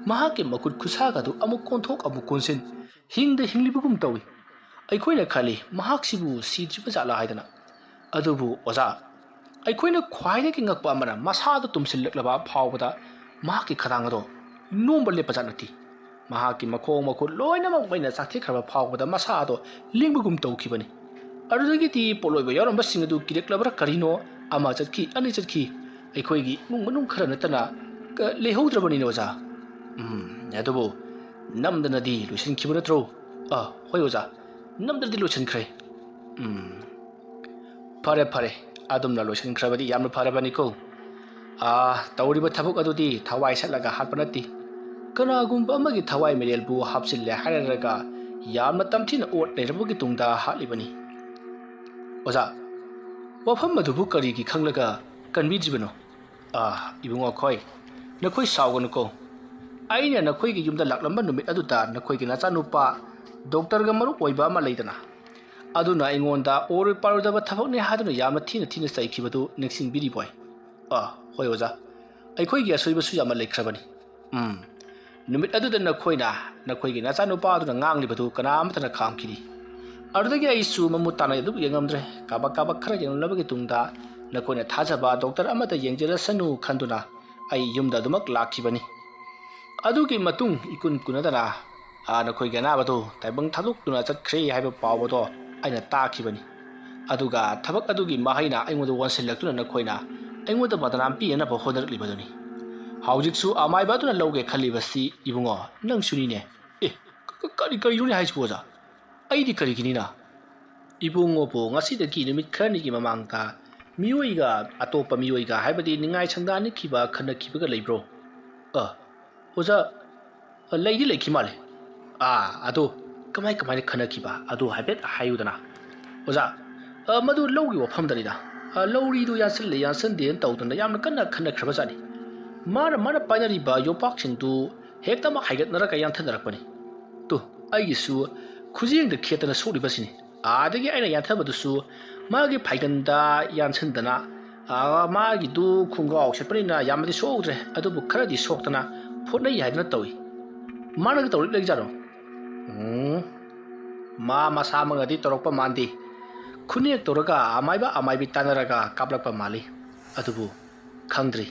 ꯃꯍꯥꯛꯀꯤ ꯃꯈꯨꯠ ꯈꯨꯠꯁꯥꯒꯗꯨ ꯑꯃꯨꯛ ꯀꯣꯟꯊꯣꯛ ꯑꯃꯨꯛ ꯀꯣꯟꯁꯤꯟ, ꯍꯤꯡꯗ ꯍꯤꯡꯂꯤꯕꯒꯨꯝ ꯇꯧꯏ꯫ ꯑꯩꯈꯣꯏꯅ ꯈꯜꯂꯤ, ꯃꯍꯥꯛꯁꯤꯕꯨ ꯁꯤꯗ꯭ꯔꯤꯕ ꯖꯥꯠꯂꯥ ꯍꯥꯏꯗꯅ꯫ ꯑꯗꯨꯕꯨ ꯑꯣꯖꯥ, ꯑꯩꯈꯣꯏꯅ ꯈ꯭ꯋꯥꯏꯗꯒꯤ ꯉꯛꯄ ꯑꯃꯅ, ꯃꯁꯥꯗ ꯇꯨꯝꯁꯤꯜꯂꯛꯂꯕ ꯐꯥꯎꯕꯗ ꯃꯍꯥꯛꯀꯤ ꯈꯗꯥꯡ ꯑꯗꯣ ꯅꯣꯝꯕ ꯂꯦꯞꯄ ꯖꯥꯠ ꯅꯠꯇꯦ꯫ ꯃꯍꯥꯛꯀꯤ ꯃꯈꯣꯡ ꯃꯈꯨꯠ ꯂꯣꯏꯅꯃꯛ ꯃꯩꯅ ꯆꯥꯛꯊꯦꯛꯈ꯭ꯔꯕ ꯐꯥꯎꯕꯗ ꯃꯁꯥ ꯑꯗꯣ ꯂꯦꯡꯕꯒꯨꯝ ꯇꯧꯈꯤꯕꯅꯤ꯫ ꯑꯗꯨꯗꯒꯤꯗꯤ ꯄꯣꯠꯂꯣꯏꯕ ꯌꯥꯎꯔꯝꯕꯁꯤꯡ ꯑꯗꯨ ꯀꯤꯔꯛꯂꯕ꯭ꯔꯥ ꯀꯔꯤꯅꯣ, ꯑꯃ ꯆꯠꯈꯤ, ꯑꯅꯤ ꯆꯠꯈꯤ꯫ ꯑꯩꯈꯣꯏꯒꯤ ꯏꯃꯨꯡ ꯃꯅꯨꯡ ꯈꯔ ꯅꯠꯇꯅ ꯀ-, ꯂꯩꯍꯧꯗ꯭ꯔꯕꯅꯤꯅꯦ ꯑꯣꯖꯥ꯫ ꯎꯝ, ꯑꯗꯨꯕꯨ ꯅꯝꯗꯅꯗꯤ ꯂꯣꯏꯁꯤꯟꯈꯤꯕ ꯅꯠꯇ꯭ꯔꯣ? ꯑ, ꯍꯣꯏ ꯑꯣꯖꯥ, ꯅꯝꯗꯅꯗꯤ ꯂꯣꯏꯁꯤꯟꯈ꯭ꯔꯦ꯫ ꯎꯝ, ꯐꯔꯦ, ꯐꯔꯦ, ꯑꯗꯨꯝꯅ ꯂꯣꯏꯁꯤꯟꯈ꯭ꯔꯕꯗꯤ ꯌꯥꯝꯅ ꯐꯔꯕꯅꯤꯀꯣ꯫ ꯑꯥ, ꯇꯧꯔꯤꯕ ꯊꯕꯛ ꯑꯗꯨꯗꯤ ꯊꯋꯥꯏ ꯁꯠꯂꯒ ꯍꯥꯠꯄ ꯅꯠꯇꯦ꯫ ꯀꯅꯥꯒꯨꯝꯕ ꯑꯃꯒꯤ ꯊꯋꯥꯏ ꯃꯔꯦꯜꯕꯨ ꯍꯥꯞꯆꯤꯜꯂꯦ ꯍꯥꯏꯔꯒ ꯌꯥꯝꯅ ꯇꯝꯊꯤꯅ ꯑꯣꯠ ꯂꯩꯔꯕꯒꯤ ꯇꯨꯡꯗ ꯍꯥꯠꯂꯤꯕꯅꯤ꯫ ꯑꯣꯖꯥ, ꯋꯥꯐꯝ ꯑꯗꯨꯕꯨ ꯀꯔꯤꯒꯤ ꯈꯪꯂꯒ ꯀꯟꯕꯤꯗ꯭ꯔꯤꯕꯅꯣ? ꯑꯥ, ꯏꯕꯨꯡꯉꯣ ꯈꯣꯏ, ꯅꯈꯣꯏ ꯁꯥꯎꯒꯅꯨꯀꯣ꯫ ꯑꯩꯅ ꯅꯈꯣꯏꯒꯤ ꯌꯨꯝꯗ ꯂꯥꯛꯂꯝꯕ ꯅꯨꯃꯤꯠ ꯑꯗꯨꯗ ꯅꯈꯣꯏꯒꯤ ꯅꯆꯥꯅꯨꯄꯥ ꯗꯣꯛꯇꯔꯒ ꯃꯔꯨꯞ ꯑꯣꯏꯕ ꯑꯃ ꯂꯩꯗꯅ, ꯑꯗꯨꯅ ꯑꯩꯉꯣꯟꯗ ꯑꯣꯏꯔꯣꯏ ꯄꯥꯔꯣꯏꯗꯕ ꯊꯕꯛꯅꯤ ꯍꯥꯏꯗꯨꯅ ꯌꯥꯝꯅ ꯊꯤꯅ ꯊꯤꯅ ꯆꯩꯈꯤꯕꯗꯨ ꯅꯤꯡꯁꯤꯡꯕꯤꯔꯤꯕꯣꯏ? ꯑꯥ, ꯍꯣꯏ ꯑꯣꯖꯥ, ꯑꯩꯈꯣꯏꯒꯤ ꯑꯁꯣꯏꯕꯁꯨ ꯌꯥꯝꯅ ꯂꯩꯈ꯭ꯔꯕꯅꯤ꯫ ꯎꯝ, ꯅꯨꯃꯤꯠ ꯑꯗꯨꯗ ꯅꯈꯣꯏꯅ, ꯅꯈꯣꯏꯒꯤ ꯅꯆꯥꯅꯨꯄꯥ ꯑꯗꯨꯅ ꯉꯥꯡꯂꯤꯕꯗꯨ ꯀꯅꯥ ꯑꯃꯠꯇꯅ ꯈꯥꯝꯈꯤꯗꯦ꯫ ꯑꯗꯨꯗꯒꯤ ꯑꯩꯁꯨ ꯃꯃꯨꯠ ꯇꯥꯅ ꯑꯗꯨꯝ ꯌꯦꯡꯉꯝꯗ꯭ꯔꯦ꯫ ꯀꯥꯕꯛ ꯀꯥꯕꯛ ꯈꯔ ꯌꯦꯡꯂꯝꯂꯕꯒꯤ ꯇꯨꯡꯗ ꯅꯈꯣꯏꯅ ꯊꯥꯖꯕ ꯗꯣꯛꯇꯔ ꯑꯃꯗ ꯌꯦꯡꯖꯔꯁꯅꯨ ꯈꯟꯗꯨꯅ ꯑꯩ ꯌꯨꯝꯗ ꯑꯗꯨꯃꯛ ꯂꯥꯛꯈꯤꯕꯅꯤ꯫ ꯑꯗꯨꯒꯤ ꯃꯇꯨꯡ ꯏꯀꯨꯟ ꯀꯨꯟꯅꯗꯅ, ꯑꯥ, ꯅꯈꯣꯏꯒꯤ ꯑꯅꯥꯕꯗꯨ ꯇꯥꯏꯕꯪ ꯊꯥꯗꯣꯛꯇꯨꯅ ꯆꯠꯈ꯭ꯔꯦ ꯍꯥꯏꯕ ꯄꯥꯎ ꯑꯗꯣ ꯑꯩꯅ ꯇꯥꯈꯤꯕꯅꯤ꯫ ꯑꯗꯨꯒ ꯊꯕꯛ ꯑꯗꯨꯒꯤ ꯃꯍꯩꯅ ꯑꯩꯉꯣꯟꯗ ꯑꯣꯟꯁꯤꯜꯂꯛꯇꯨꯅ ꯅꯈꯣꯏꯅ ꯑꯩꯉꯣꯟꯗ ꯕꯗꯅꯥꯝ ꯄꯤꯅꯅꯕ ꯍꯣꯠꯅꯔꯛꯂꯤꯕꯗꯨꯅꯤ꯫ ꯍꯧꯖꯤꯛꯁꯨ ꯑꯃꯥꯏꯕ ꯑꯗꯨꯅ ꯂꯧꯒꯦ ꯈꯜꯂꯤꯕꯁꯤ ꯏꯕꯨꯡꯉꯣ, ꯅꯪꯁꯨꯅꯤꯅꯦ꯫ ꯑꯦ, ꯀ-, ꯀ-, ꯀꯔꯤ, ꯀꯔꯤꯅꯣꯅꯦ ꯍꯥꯏꯁꯤꯕꯨ ꯑꯣꯖꯥ? ꯑꯩꯗꯤ ꯀꯔꯤꯒꯤꯅꯤꯅ? ꯏꯕꯨꯡꯉꯣꯕꯨ ꯉꯁꯤꯗꯒꯤ ꯅꯨꯃꯤꯠ ꯈꯔꯅꯤꯒꯤ ꯃꯃꯥꯡꯗ ꯃꯤꯑꯣꯏꯒ, ꯑꯇꯣꯞꯄ ꯃꯤꯑꯣꯏꯒ, ꯍꯥꯏꯕꯗꯤ ꯅꯤꯡꯉꯥꯏ ꯁꯪꯗꯥꯅꯈꯤꯕ, ꯈꯠꯅꯈꯤꯕꯒ ꯂꯩꯕ꯭ꯔꯣ? ꯑ, ꯑꯣꯖꯥ, ꯑ, ꯂꯩꯗꯤ ꯂꯩꯈꯤ ꯃꯥꯜꯂꯦ꯫ ꯑꯥ, ꯑꯗꯣ ꯀꯃꯥꯏ, ꯀꯃꯥꯏꯅ ꯈꯠꯅꯈꯤꯕ? ꯑꯗꯨ ꯍꯥꯏꯐꯦꯠ ꯍꯥꯏꯌꯨꯗꯅ꯫ ꯑꯣꯖꯥ, ꯑ, ꯃꯗꯨ ꯂꯧꯒꯤ ꯋꯥꯐꯝꯗꯅꯤꯗ꯫ ꯑ, ꯂꯧꯔꯤꯗꯨ ꯌꯥꯟꯁꯤꯜꯂꯦ, ꯌꯥꯟꯁꯤꯟꯗꯦꯅ ꯇꯧꯗꯅ ꯌꯥꯝꯅ ꯀꯟꯅ ꯈꯠꯅꯈ꯭ꯔꯕ ꯖꯥꯠꯅꯤ꯫ ꯃꯥꯅ ꯃꯥꯅ ꯄꯥꯏꯅꯔꯤꯕ ꯌꯣꯄꯥꯛꯁꯤꯡꯗꯨ ꯍꯦꯛꯇꯃꯛ ꯍꯥꯏꯒꯠꯅꯔꯒ ꯌꯥꯟꯊꯅꯔꯛꯄꯅꯤ꯫ ꯇꯨ, ꯑꯩꯒꯤꯁꯨ ꯈꯨꯖꯦꯡꯗ ꯈꯦꯠꯇꯅ ꯁꯣꯛꯂꯤꯕꯁꯤꯅꯤ꯫ ꯑꯥꯗꯒꯤ ꯑꯩꯅ ꯌꯥꯟꯊꯕꯗꯨꯁꯨ ꯃꯥꯒꯤ ꯐꯥꯏꯒꯟꯗ ꯌꯥꯟꯁꯤꯟꯗꯅ, ꯑꯥ, ꯃꯥꯒꯤꯗꯨ ꯈꯣꯡꯒ꯭ꯔꯥꯎ ꯁꯦꯠꯄꯅꯤꯅ ꯌꯥꯝꯅꯗꯤ ꯁꯣꯛꯍꯧꯗ꯭ꯔꯦ, ꯑꯗꯨꯕꯨ ꯈꯔꯗꯤ ꯁꯣꯛꯇꯅ ꯐꯣꯠꯅꯩ ꯍꯥꯏꯗꯨꯅ ꯇꯧꯏ꯫ ꯃꯥꯅꯒ ꯇꯧꯔꯛꯂꯤꯖꯥꯠꯔꯣ? ꯎꯝ, ꯃꯥ ꯃꯁꯥꯃꯛꯅꯗꯤ ꯇꯧꯔꯛꯄ ꯃꯥꯟꯗꯦ꯫ ꯈꯨꯅꯦꯛ ꯇꯧꯔꯒ ꯑꯃꯥꯏꯕ ꯑꯃꯥꯏꯕꯤ ꯇꯥꯟꯅꯔꯒ ꯀꯥꯞꯂꯛꯄ ꯃꯥꯜꯂꯤ꯫ ꯑꯗꯨꯕꯨ ꯈꯪꯗ꯭ꯔꯤ꯫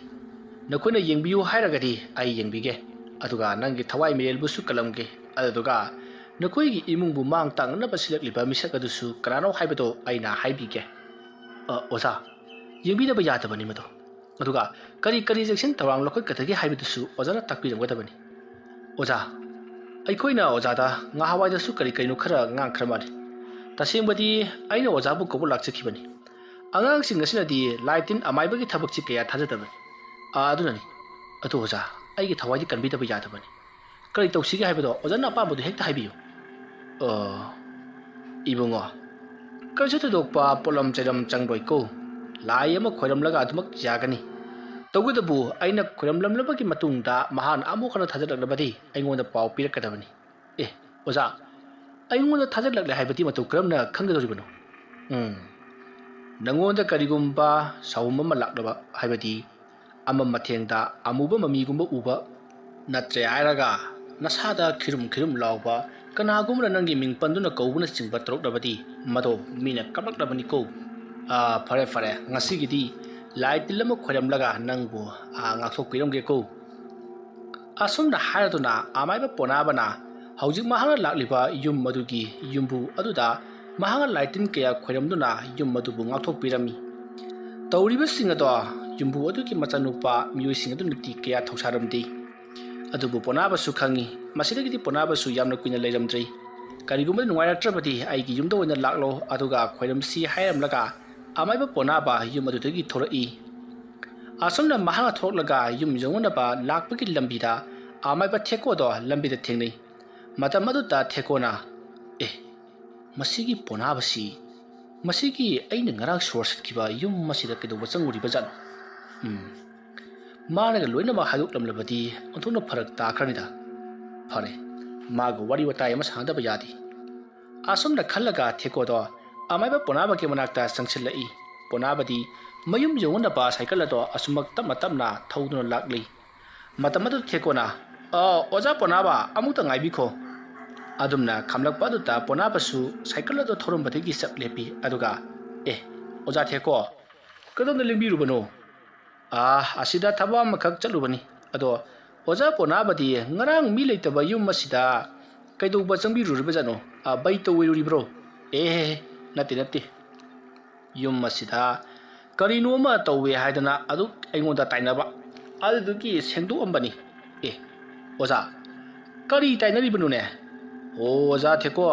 ꯅꯈꯣꯏꯅ ꯌꯦꯡꯕꯤꯌꯨ ꯍꯥꯏꯔꯒꯗꯤ ꯑꯩ ꯌꯦꯡꯕꯤꯒꯦ, ꯑꯗꯨꯒ ꯅꯪꯒꯤ ꯊꯋꯥꯏ ꯃꯤꯔꯦꯜꯕꯨꯁꯨ ꯀꯜꯂꯝꯒꯦ, ꯑꯗꯨꯗꯨꯒ ꯅꯈꯣꯏꯒꯤ ꯏꯃꯨꯡꯕꯨ ꯃꯥꯡ ꯇꯥꯛꯅꯅꯕ ꯁꯤꯜꯂꯛꯂꯤꯕ ꯃꯤꯁꯛ ꯑꯗꯨꯁꯨ ꯀꯅꯥꯅꯣ ꯍꯥꯏꯕꯗꯣ ꯑꯩꯅ ꯍꯥꯏꯕꯤꯒꯦ꯫ ꯑ, ꯑꯣꯖꯥ, ꯌꯦꯡꯕꯤꯗꯕ ꯌꯥꯗꯕꯅꯤ ꯃꯗꯣ꯫ ꯑꯗꯨꯒ ꯀꯔꯤ ꯀꯔꯤ ꯆꯦꯛꯁꯤꯟ ꯊꯧꯔꯥꯡ ꯂꯧꯈꯠꯀꯗꯒꯦ ꯍꯥꯏꯕꯗꯨꯁꯨ ꯑꯣꯖꯥꯅ ꯇꯥꯛꯄꯤꯔꯝꯒꯗꯕꯅꯤ꯫ ꯑꯣꯖꯥ, ꯑꯩꯈꯣꯏꯅ ꯑꯣꯖꯥꯗ ꯉꯍꯥꯟꯋꯥꯏꯗꯁꯨ ꯀꯔꯤ ꯀꯔꯤꯅꯣ ꯈꯔ ꯉꯥꯡꯈ꯭ꯔ ꯃꯥꯜꯂꯤ꯫ ꯇꯁꯦꯡꯕꯗꯤ ꯑꯩꯅ ꯑꯣꯖꯥꯕꯨ ꯀꯧꯕ ꯂꯥꯛꯆꯈꯤꯕꯅꯤ꯫ ꯑꯉꯥꯡꯁꯤꯡ ꯑꯁꯤꯅꯗꯤ ꯂꯥꯏ ꯇꯤꯟ ꯑꯃꯥꯏꯕꯒꯤ ꯊꯕꯛꯁꯤ ꯀꯌꯥ ꯊꯥꯖꯗꯕꯅꯤ꯫ ꯑꯥ, ꯑꯗꯨꯅꯅꯤ꯫ ꯑꯗꯨ ꯑꯣꯖꯥ, ꯑꯩꯒꯤ ꯊꯋꯥꯏꯗꯤ ꯀꯟꯕꯤꯗꯕ ꯌꯥꯗꯕꯅꯤ꯫ ꯀꯔꯤ ꯇꯧꯁꯤꯒꯦ ꯍꯥꯏꯕꯗꯣ ꯑꯣꯖꯥꯅ ꯑꯄꯥꯝꯕꯗꯨ ꯍꯦꯛꯇ ꯍꯥꯏꯕꯤꯌꯨ꯫ ꯑꯣ, ꯏꯕꯨꯡꯉꯣ, ꯀꯔꯤꯁꯨ ꯊꯣꯏꯗꯣꯛꯄ ꯄꯣꯠꯂꯝ ꯆꯩꯔꯝ ꯆꯪꯂꯣꯏꯀꯣ꯫ ꯂꯥꯏ ꯑꯃ ꯈꯣꯏꯔꯝꯂꯒ ꯑꯗꯨꯃꯛ ꯌꯥꯒꯅꯤ꯫ ꯇꯧꯕꯇꯕꯨ ꯑꯩꯅ ꯈꯣꯏꯔꯝꯂꯝꯂꯕꯒꯤ ꯃꯇꯨꯡꯗ ꯃꯍꯥꯛꯅ ꯑꯃꯨꯛ ꯍꯟꯅ ꯊꯥꯖꯔꯛꯂꯕꯗꯤ ꯑꯩꯉꯣꯟꯗ ꯄꯥꯎ ꯄꯤꯔꯛꯀꯗꯕꯅꯤ꯫ ꯑꯦ, ꯑꯣꯖꯥ, ꯑꯩꯉꯣꯟꯗ ꯊꯥꯖꯔꯛꯂꯦ ꯍꯥꯏꯕꯗꯤ ꯃꯇꯧ ꯀꯔꯝꯅ ꯈꯪꯒꯗꯧꯔꯤꯕꯅꯣ? ꯎꯝ, ꯅꯪꯉꯣꯟꯗ ꯀꯔꯤꯒꯨꯝꯕ ꯁꯥꯎꯝ ꯑꯃ ꯂꯥꯛꯂꯕ, ꯍꯥꯏꯕꯗꯤ ꯑꯃꯝ ꯑꯊꯦꯡꯗ ꯑꯃꯨꯕ ꯃꯃꯤꯒꯨꯝꯕ ꯎꯕ, ꯅꯠꯇ꯭ꯔꯦ ꯍꯥꯏꯔꯒ ꯅꯁꯥꯗ ꯈꯤꯔꯨꯝ ꯈꯤꯔꯨꯝ ꯂꯥꯎꯕ, ꯀꯅꯥꯒꯨꯝꯕꯅ ꯅꯪꯒꯤ ꯃꯤꯡ ꯄꯟꯗꯨꯅ ꯀꯧꯕꯅꯆꯤꯡꯕ ꯇꯧꯔꯛꯂꯕꯗꯤ ꯃꯗꯣ ꯃꯤꯅ ꯀꯞꯂꯛꯂꯕꯅꯤꯀꯣ꯫ ꯑꯥ, ꯐꯔꯦ ꯐꯔꯦ, ꯉꯁꯤꯒꯤꯗꯤ ꯂꯥꯏ ꯇꯤꯜ ꯑꯃ ꯈꯣꯏꯔꯝꯂꯒ ꯅꯪꯕꯨ, ꯑꯥ, ꯉꯥꯛꯊꯣꯛꯄꯤꯔꯝꯒꯦꯀꯣ꯫ ꯑꯁꯨꯝꯅ ꯍꯥꯏꯔꯗꯨꯅ ꯑꯃꯥꯏꯕ ꯄꯣꯅꯥꯕꯅ ꯍꯧꯖꯤꯛ ꯃꯍꯥꯛꯅ ꯂꯥꯛꯂꯤꯕ ꯌꯨꯝ ꯑꯗꯨꯒꯤ ꯌꯨꯝꯕꯨ ꯑꯗꯨꯗ ꯃꯍꯥꯛꯅ ꯂꯥꯏ ꯇꯤꯟ ꯀꯌꯥ ꯈꯣꯏꯔꯝꯗꯨꯅ ꯌꯨꯝ ꯑꯗꯨꯕꯨ ꯉꯥꯛꯊꯣꯛꯄꯤꯔꯝꯃꯤ꯫ ꯇꯧꯔꯤꯕꯁꯤꯡ ꯑꯗꯣ ꯌꯨꯝꯕꯨ ꯑꯗꯨꯒꯤ ꯃꯆꯥꯅꯨꯄꯥ ꯃꯤꯑꯣꯏꯁꯤꯡ ꯑꯗꯨꯅꯗꯤ ꯀꯌꯥ ꯊꯧꯁꯥꯔꯝꯗꯦ꯫ ꯑꯗꯨꯕꯨ ꯄꯣꯅꯥꯕꯁꯨ ꯈꯪꯉꯤ, ꯃꯁꯤꯗꯒꯤꯗꯤ ꯄꯣꯅꯥꯕꯁꯨ ꯌꯥꯝꯅ ꯀꯨꯏꯅ ꯂꯩꯔꯝꯗ꯭ꯔꯤ꯫ ꯀꯔꯤꯒꯨꯝꯕ ꯅꯨꯡꯉꯥꯏꯔꯛꯇ꯭ꯔꯕꯗꯤ ꯑꯩꯒꯤ ꯌꯨꯝꯗ ꯑꯣꯏꯅ ꯂꯥꯛꯂꯣ, ꯑꯗꯨꯒ ꯈꯣꯏꯔꯝꯁꯤ ꯍꯥꯏꯔꯝꯂꯒ ꯑꯃꯥꯏꯕ ꯄꯣꯅꯥꯕ ꯌꯨꯝ ꯑꯗꯨꯗꯒꯤ ꯊꯣꯔꯛꯏ꯫ ꯑꯁꯨꯝꯅ ꯃꯍꯥꯛꯅ ꯊꯣꯛꯂꯒ ꯌꯨꯝ ꯌꯧꯅꯅꯕ ꯂꯥꯛꯄꯒꯤ ꯂꯝꯕꯤꯗ ꯑꯃꯥꯏꯕ ꯊꯦꯛꯀꯣꯗꯣ ꯂꯝꯕꯤꯗ ꯊꯦꯡꯅꯩ꯫ ꯃꯇꯝ ꯑꯗꯨꯗ ꯊꯦꯛꯀꯣꯅ, "ꯑꯦ, ꯃꯁꯤꯒꯤ ꯄꯣꯅꯥꯕꯁꯤ, ꯃꯁꯤꯒꯤ ꯑꯩꯅ ꯉꯔꯥꯡ ꯁꯣꯔ ꯁꯠꯈꯤꯕ ꯌꯨꯝ ꯑꯁꯤꯗ ꯀꯩꯗꯧꯕ ꯆꯪꯉꯨꯔꯤꯕꯖꯥꯠꯅꯣ?" ꯎꯝ꯫ ꯃꯥꯅꯒ ꯂꯣꯏꯅꯃꯛ ꯍꯥꯏꯗꯣꯛꯂꯝꯂꯕꯗꯤ ꯑꯣꯟꯊꯣꯛꯅ ꯐꯔꯛ ꯇꯥꯈ꯭ꯔꯅꯤꯗ꯫ ꯐꯔꯦ, ꯃꯥꯒ ꯋꯥꯔꯤ ꯋꯥꯇꯥꯏ ꯑꯃ ꯁꯥꯟꯅꯗꯕ ꯌꯥꯗꯦ꯫ ꯑꯁꯨꯝꯅ ꯈꯜꯂꯒ ꯊꯦꯀꯣꯗꯣ ꯑꯃꯥꯏꯕ ꯄꯣꯅꯥꯕꯒꯤ ꯃꯅꯥꯛꯇ ꯆꯪꯁꯤꯜꯂꯛꯏ꯫ ꯄꯣꯅꯥꯕꯗꯤ ꯃꯌꯨꯝ ꯌꯧꯅꯅꯕ ꯁꯥꯏꯀꯜ ꯑꯗꯣ ꯑꯁꯨꯃꯛ ꯇꯞꯅ ꯇꯞꯅ ꯊꯧꯗꯨꯅ ꯂꯥꯛꯂꯤ꯫ ꯃꯇꯝ ꯑꯗꯨꯗ ꯊꯦꯀꯣꯅ, "ꯑ, ꯑꯣꯖꯥ ꯄꯣꯅꯥꯕ, ꯑꯃꯨꯛꯇ ꯉꯥꯏꯕꯤꯈꯣ꯫" ꯑꯗꯨꯝꯅ ꯈꯝꯂꯛꯄ ꯑꯗꯨꯗ ꯄꯣꯅꯥꯕꯁꯨ ꯁꯥꯏꯀꯜ ꯑꯗꯨ ꯊꯧꯔꯝꯕꯗꯒꯤ ꯆꯞ ꯂꯦꯞꯄꯤ꯫ ꯑꯗꯨꯒ, "ꯑꯦ, ꯑꯣꯖꯥ ꯊꯦꯀꯣ, ꯀꯗꯣꯝꯗ ꯂꯦꯡꯕꯤꯔꯨꯕꯅꯣ?" "ꯑ, ꯑꯁꯤꯗ ꯊꯕꯛ ꯑꯃꯈꯛ ꯆꯠꯂꯨꯕꯅꯤ꯫ ꯑꯗꯣ ꯑꯣꯖꯥ ꯄꯣꯅꯥꯕꯗꯤ ꯉꯔꯥꯡ ꯃꯤ ꯂꯩꯇꯕ ꯌꯨꯝ ꯑꯁꯤꯗ ꯀꯩꯗꯧꯕ ꯆꯪꯕꯤꯔꯨꯔꯤꯕꯖꯥꯠꯅꯣ? ꯑ, ꯕꯩ ꯇꯧꯔꯨꯔꯤꯕ꯭ꯔꯣ?" "ꯑꯦ, ꯅꯠꯇꯦ, ꯅꯠꯇꯦ꯫ ꯌꯨꯝ ꯑꯁꯤꯗ ꯀꯔꯤꯅꯣ ꯑꯃ ꯇꯧꯋꯦ ꯍꯥꯏꯗꯅ ꯑꯗꯨꯛ ꯑꯩꯉꯣꯟꯗ ꯇꯥꯏꯅꯕ, ꯑꯗꯨꯗꯨꯒꯤ ꯁꯦꯡꯗꯣꯛꯑꯝꯕꯅꯤ꯫" "ꯑꯦ, ꯑꯣꯖꯥ, ꯀꯔꯤ ꯇꯥꯏꯅꯔꯤꯕꯅꯣꯅꯦ?" "ꯑꯣ, ꯑꯣꯖꯥ ꯊꯦꯀꯣ,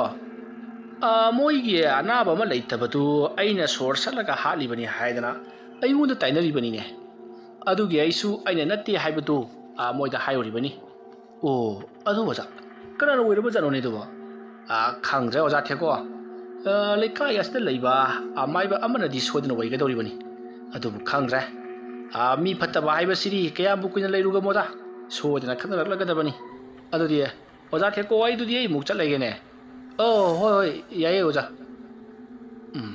ꯑ, ꯃꯣꯏꯒꯤ ꯑꯅꯥꯕ ꯑꯃ ꯂꯩꯇꯕꯗꯨ ꯑꯩꯅ ꯁꯣꯔ ꯁꯠꯂꯒ ꯍꯥꯠꯂꯤꯕꯅꯤ ꯍꯥꯏꯗꯅ ꯑꯩꯉꯣꯟꯗ ꯇꯥꯏꯅꯔꯤꯕꯅꯤꯅꯦ꯫ ꯑꯗꯨꯒꯤ ꯑꯩꯁꯨ ꯑꯩꯅ ꯅꯠꯇꯦ ꯍꯥꯏꯕꯗꯨ, ꯑ, ꯃꯣꯏꯗ ꯍꯥꯏꯔꯨꯔꯤꯕꯅꯤ꯫" "ꯑꯣ, ꯑꯗꯨ ꯑꯣꯖꯥ, ꯀꯅꯥꯅ ꯑꯣꯏꯔꯕꯖꯥꯠꯅꯣꯅꯦ ꯑꯗꯨꯕꯣ?" "ꯑ, ꯈꯪꯗ꯭ꯔꯦ ꯑꯣꯖꯥ ꯊꯦꯀꯣ꯫ ꯑ, ꯂꯩꯀꯥꯏ ꯑꯁꯤꯗ ꯂꯩꯕ ꯑꯃꯥꯏꯕ ꯑꯃꯅꯗꯤ ꯁꯣꯏꯗꯅ ꯑꯣꯏꯒꯗꯧꯔꯤꯕꯅꯤ꯫ ꯑꯗꯨꯕꯨ ꯈꯪꯗ꯭ꯔꯦ꯫ ꯑ, ꯃꯤ ꯐꯠꯇꯕ ꯍꯥꯏꯕꯁꯤꯗꯤ ꯀꯌꯥꯝꯕꯨ ꯀꯨꯏꯅ ꯂꯩꯔꯨꯒꯃꯣꯗ? ꯁꯣꯏꯗꯅ ꯈꯠꯅꯔꯛꯂꯒꯗꯕꯅꯤ꯫ ꯑꯗꯨꯗꯤ ꯑꯣꯖꯥ ꯊꯦꯀꯣ, ꯑꯩꯗꯨꯗꯤ ꯑꯩ ꯑꯃꯨꯛ ꯆꯠꯂꯒꯦꯅꯦ꯫" "ꯑꯣ, ꯍꯣꯏ, ꯍꯣꯏ, ꯌꯥꯏꯌꯦ ꯑꯣꯖꯥ꯫" ꯎꯝ,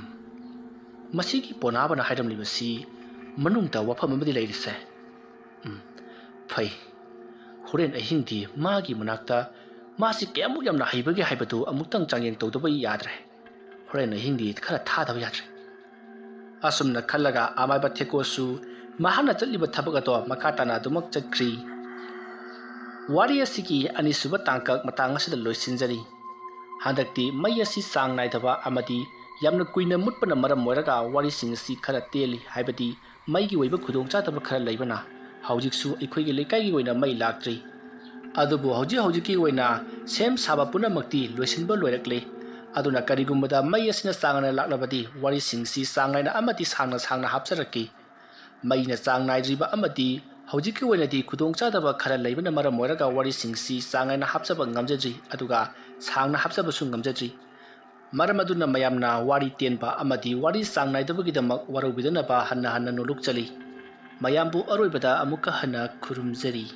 ꯃꯁꯤꯒꯤ ꯄꯣꯅꯥꯕꯅ ꯍꯥꯏꯔꯝꯂꯤꯕꯁꯤ ꯃꯅꯨꯡꯗ ꯋꯥꯐꯝ ꯑꯃꯗꯤ ꯂꯩꯔꯤꯁꯦ꯫ ꯎꯝ, ꯐꯩ꯫ ꯍꯣꯔꯦꯟ ꯑꯍꯤꯡꯗꯤ ꯃꯥꯒꯤ ꯃꯅꯥꯛꯇ ꯃꯥꯁꯤ ꯀꯌꯥꯃꯨꯛ ꯌꯥꯝꯅ ꯍꯩꯕꯒꯦ ꯍꯥꯏꯕꯗꯨ ꯑꯃꯨꯛꯇꯪ ꯆꯥꯡꯌꯦꯡ ꯇꯧꯗꯕ ꯌꯥꯗ꯭ꯔꯦ꯫ ꯍꯣꯔꯦꯟ ꯑꯍꯤꯡꯗꯤ ꯈꯔ ꯊꯥꯗꯕ ꯌꯥꯗ꯭ꯔꯦ꯫ ꯑꯁꯨꯝꯅ ꯈꯜꯂꯒ ꯑꯃꯥꯏꯕ ꯊꯦꯀꯣꯁꯨ ꯃꯍꯥꯛꯅ ꯆꯠꯂꯤꯕ ꯊꯕꯛ ꯑꯗꯣ ꯃꯈꯥ ꯇꯥꯅ ꯑꯗꯨꯃꯛ ꯆꯠꯈ꯭ꯔꯤ꯫ ꯋꯥꯔꯤ ꯑꯁꯤꯒꯤ ꯑꯅꯤꯁꯨꯕ ꯇꯥꯡꯀꯛ ꯃꯇꯥꯡ ꯑꯁꯤꯗ ꯂꯣꯏꯁꯤꯟꯖꯔꯤ꯫ ꯍꯟꯗꯛꯇꯤ ꯃꯩ ꯑꯁꯤ ꯆꯥꯡ ꯅꯥꯏꯗꯕ ꯑꯃꯗꯤ ꯌꯥꯝꯅ ꯀꯨꯏꯅ ꯃꯨꯠꯄꯅ ꯃꯔꯝ ꯑꯣꯏꯔꯒ ꯋꯥꯔꯤꯁꯤꯡ ꯑꯁꯤ ꯈꯔ ꯇꯦꯜꯂꯤ, ꯍꯥꯏꯕꯗꯤ ꯃꯩꯒꯤ ꯑꯣꯏꯕ ꯈꯨꯗꯣꯡꯆꯥꯗꯕ ꯈꯔ ꯂꯩꯕꯅ ꯍꯧꯖꯤꯛꯁꯨ ꯑꯩꯈꯣꯏꯒꯤ ꯂꯩꯀꯥꯏꯒꯤ ꯑꯣꯏꯅ ꯃꯩ ꯂꯥꯛꯇ꯭ꯔꯤ꯫ ꯑꯗꯨꯕꯨ ꯍꯧꯖꯤꯛ ꯍꯧꯖꯤꯛꯀꯤ ꯑꯣꯏꯅ ꯁꯦꯝ ꯁꯥꯕ ꯄꯨꯝꯅꯃꯛꯇꯤ ꯂꯣꯏꯁꯤꯟꯕ ꯂꯣꯏꯔꯛꯂꯦ꯫ ꯑꯗꯨꯅ ꯀꯔꯤꯒꯨꯝꯕꯗ ꯃꯩ ꯑꯁꯤꯅ ꯆꯥꯡ ꯅꯥꯏꯅ ꯂꯥꯛꯂꯕꯗꯤ ꯋꯥꯔꯤꯁꯤꯡꯁꯤ ꯆꯥꯡ ꯅꯥꯏꯅ ꯑꯃꯗꯤ ꯁꯥꯡꯅ ꯁꯥꯡꯅ ꯍꯥꯞꯆꯔꯛꯀꯦ꯫ ꯃꯩꯅ ꯆꯥꯡ ꯅꯥꯏꯗ꯭ꯔꯤꯕ ꯑꯃꯗꯤ ꯍꯧꯖꯤꯛꯀꯤ ꯑꯣꯏꯅꯗꯤ ꯈꯨꯗꯣꯡꯆꯥꯗꯕ ꯈꯔ ꯂꯩꯕꯅ ꯃꯔꯝ ꯑꯣꯏꯔꯒ ꯋꯥꯔꯤꯁꯤꯡꯁꯤ ꯆꯥꯡ ꯅꯥꯏꯅ ꯍꯥꯞꯆꯕ ꯉꯝꯖꯗ꯭ꯔꯤ, ꯑꯗꯨꯒ ꯁꯥꯡꯅ ꯍꯥꯞꯆꯕꯁꯨ ꯉꯝꯖꯗ꯭ꯔꯤ꯫ ꯃꯔꯝ ꯑꯗꯨꯅ ꯃꯌꯥꯝꯅ ꯋꯥꯔꯤ ꯇꯦꯟꯕ ꯑꯃꯗꯤ ꯋꯥꯔꯤ ꯆꯥꯡ ꯅꯥꯏꯗꯕꯒꯤꯗꯃꯛ ꯋꯥꯔꯧꯕꯤꯗꯅꯕ ꯍꯟꯅ ꯍꯟꯅ ꯅꯣꯂꯨꯛꯆꯔꯤ꯫ ꯃꯌꯥꯝꯕꯨ ꯑꯔꯣꯏꯕꯗ ꯑꯃꯨꯛꯀ ꯍꯟꯅ ꯈꯨꯔꯨꯝꯖꯔꯤ꯫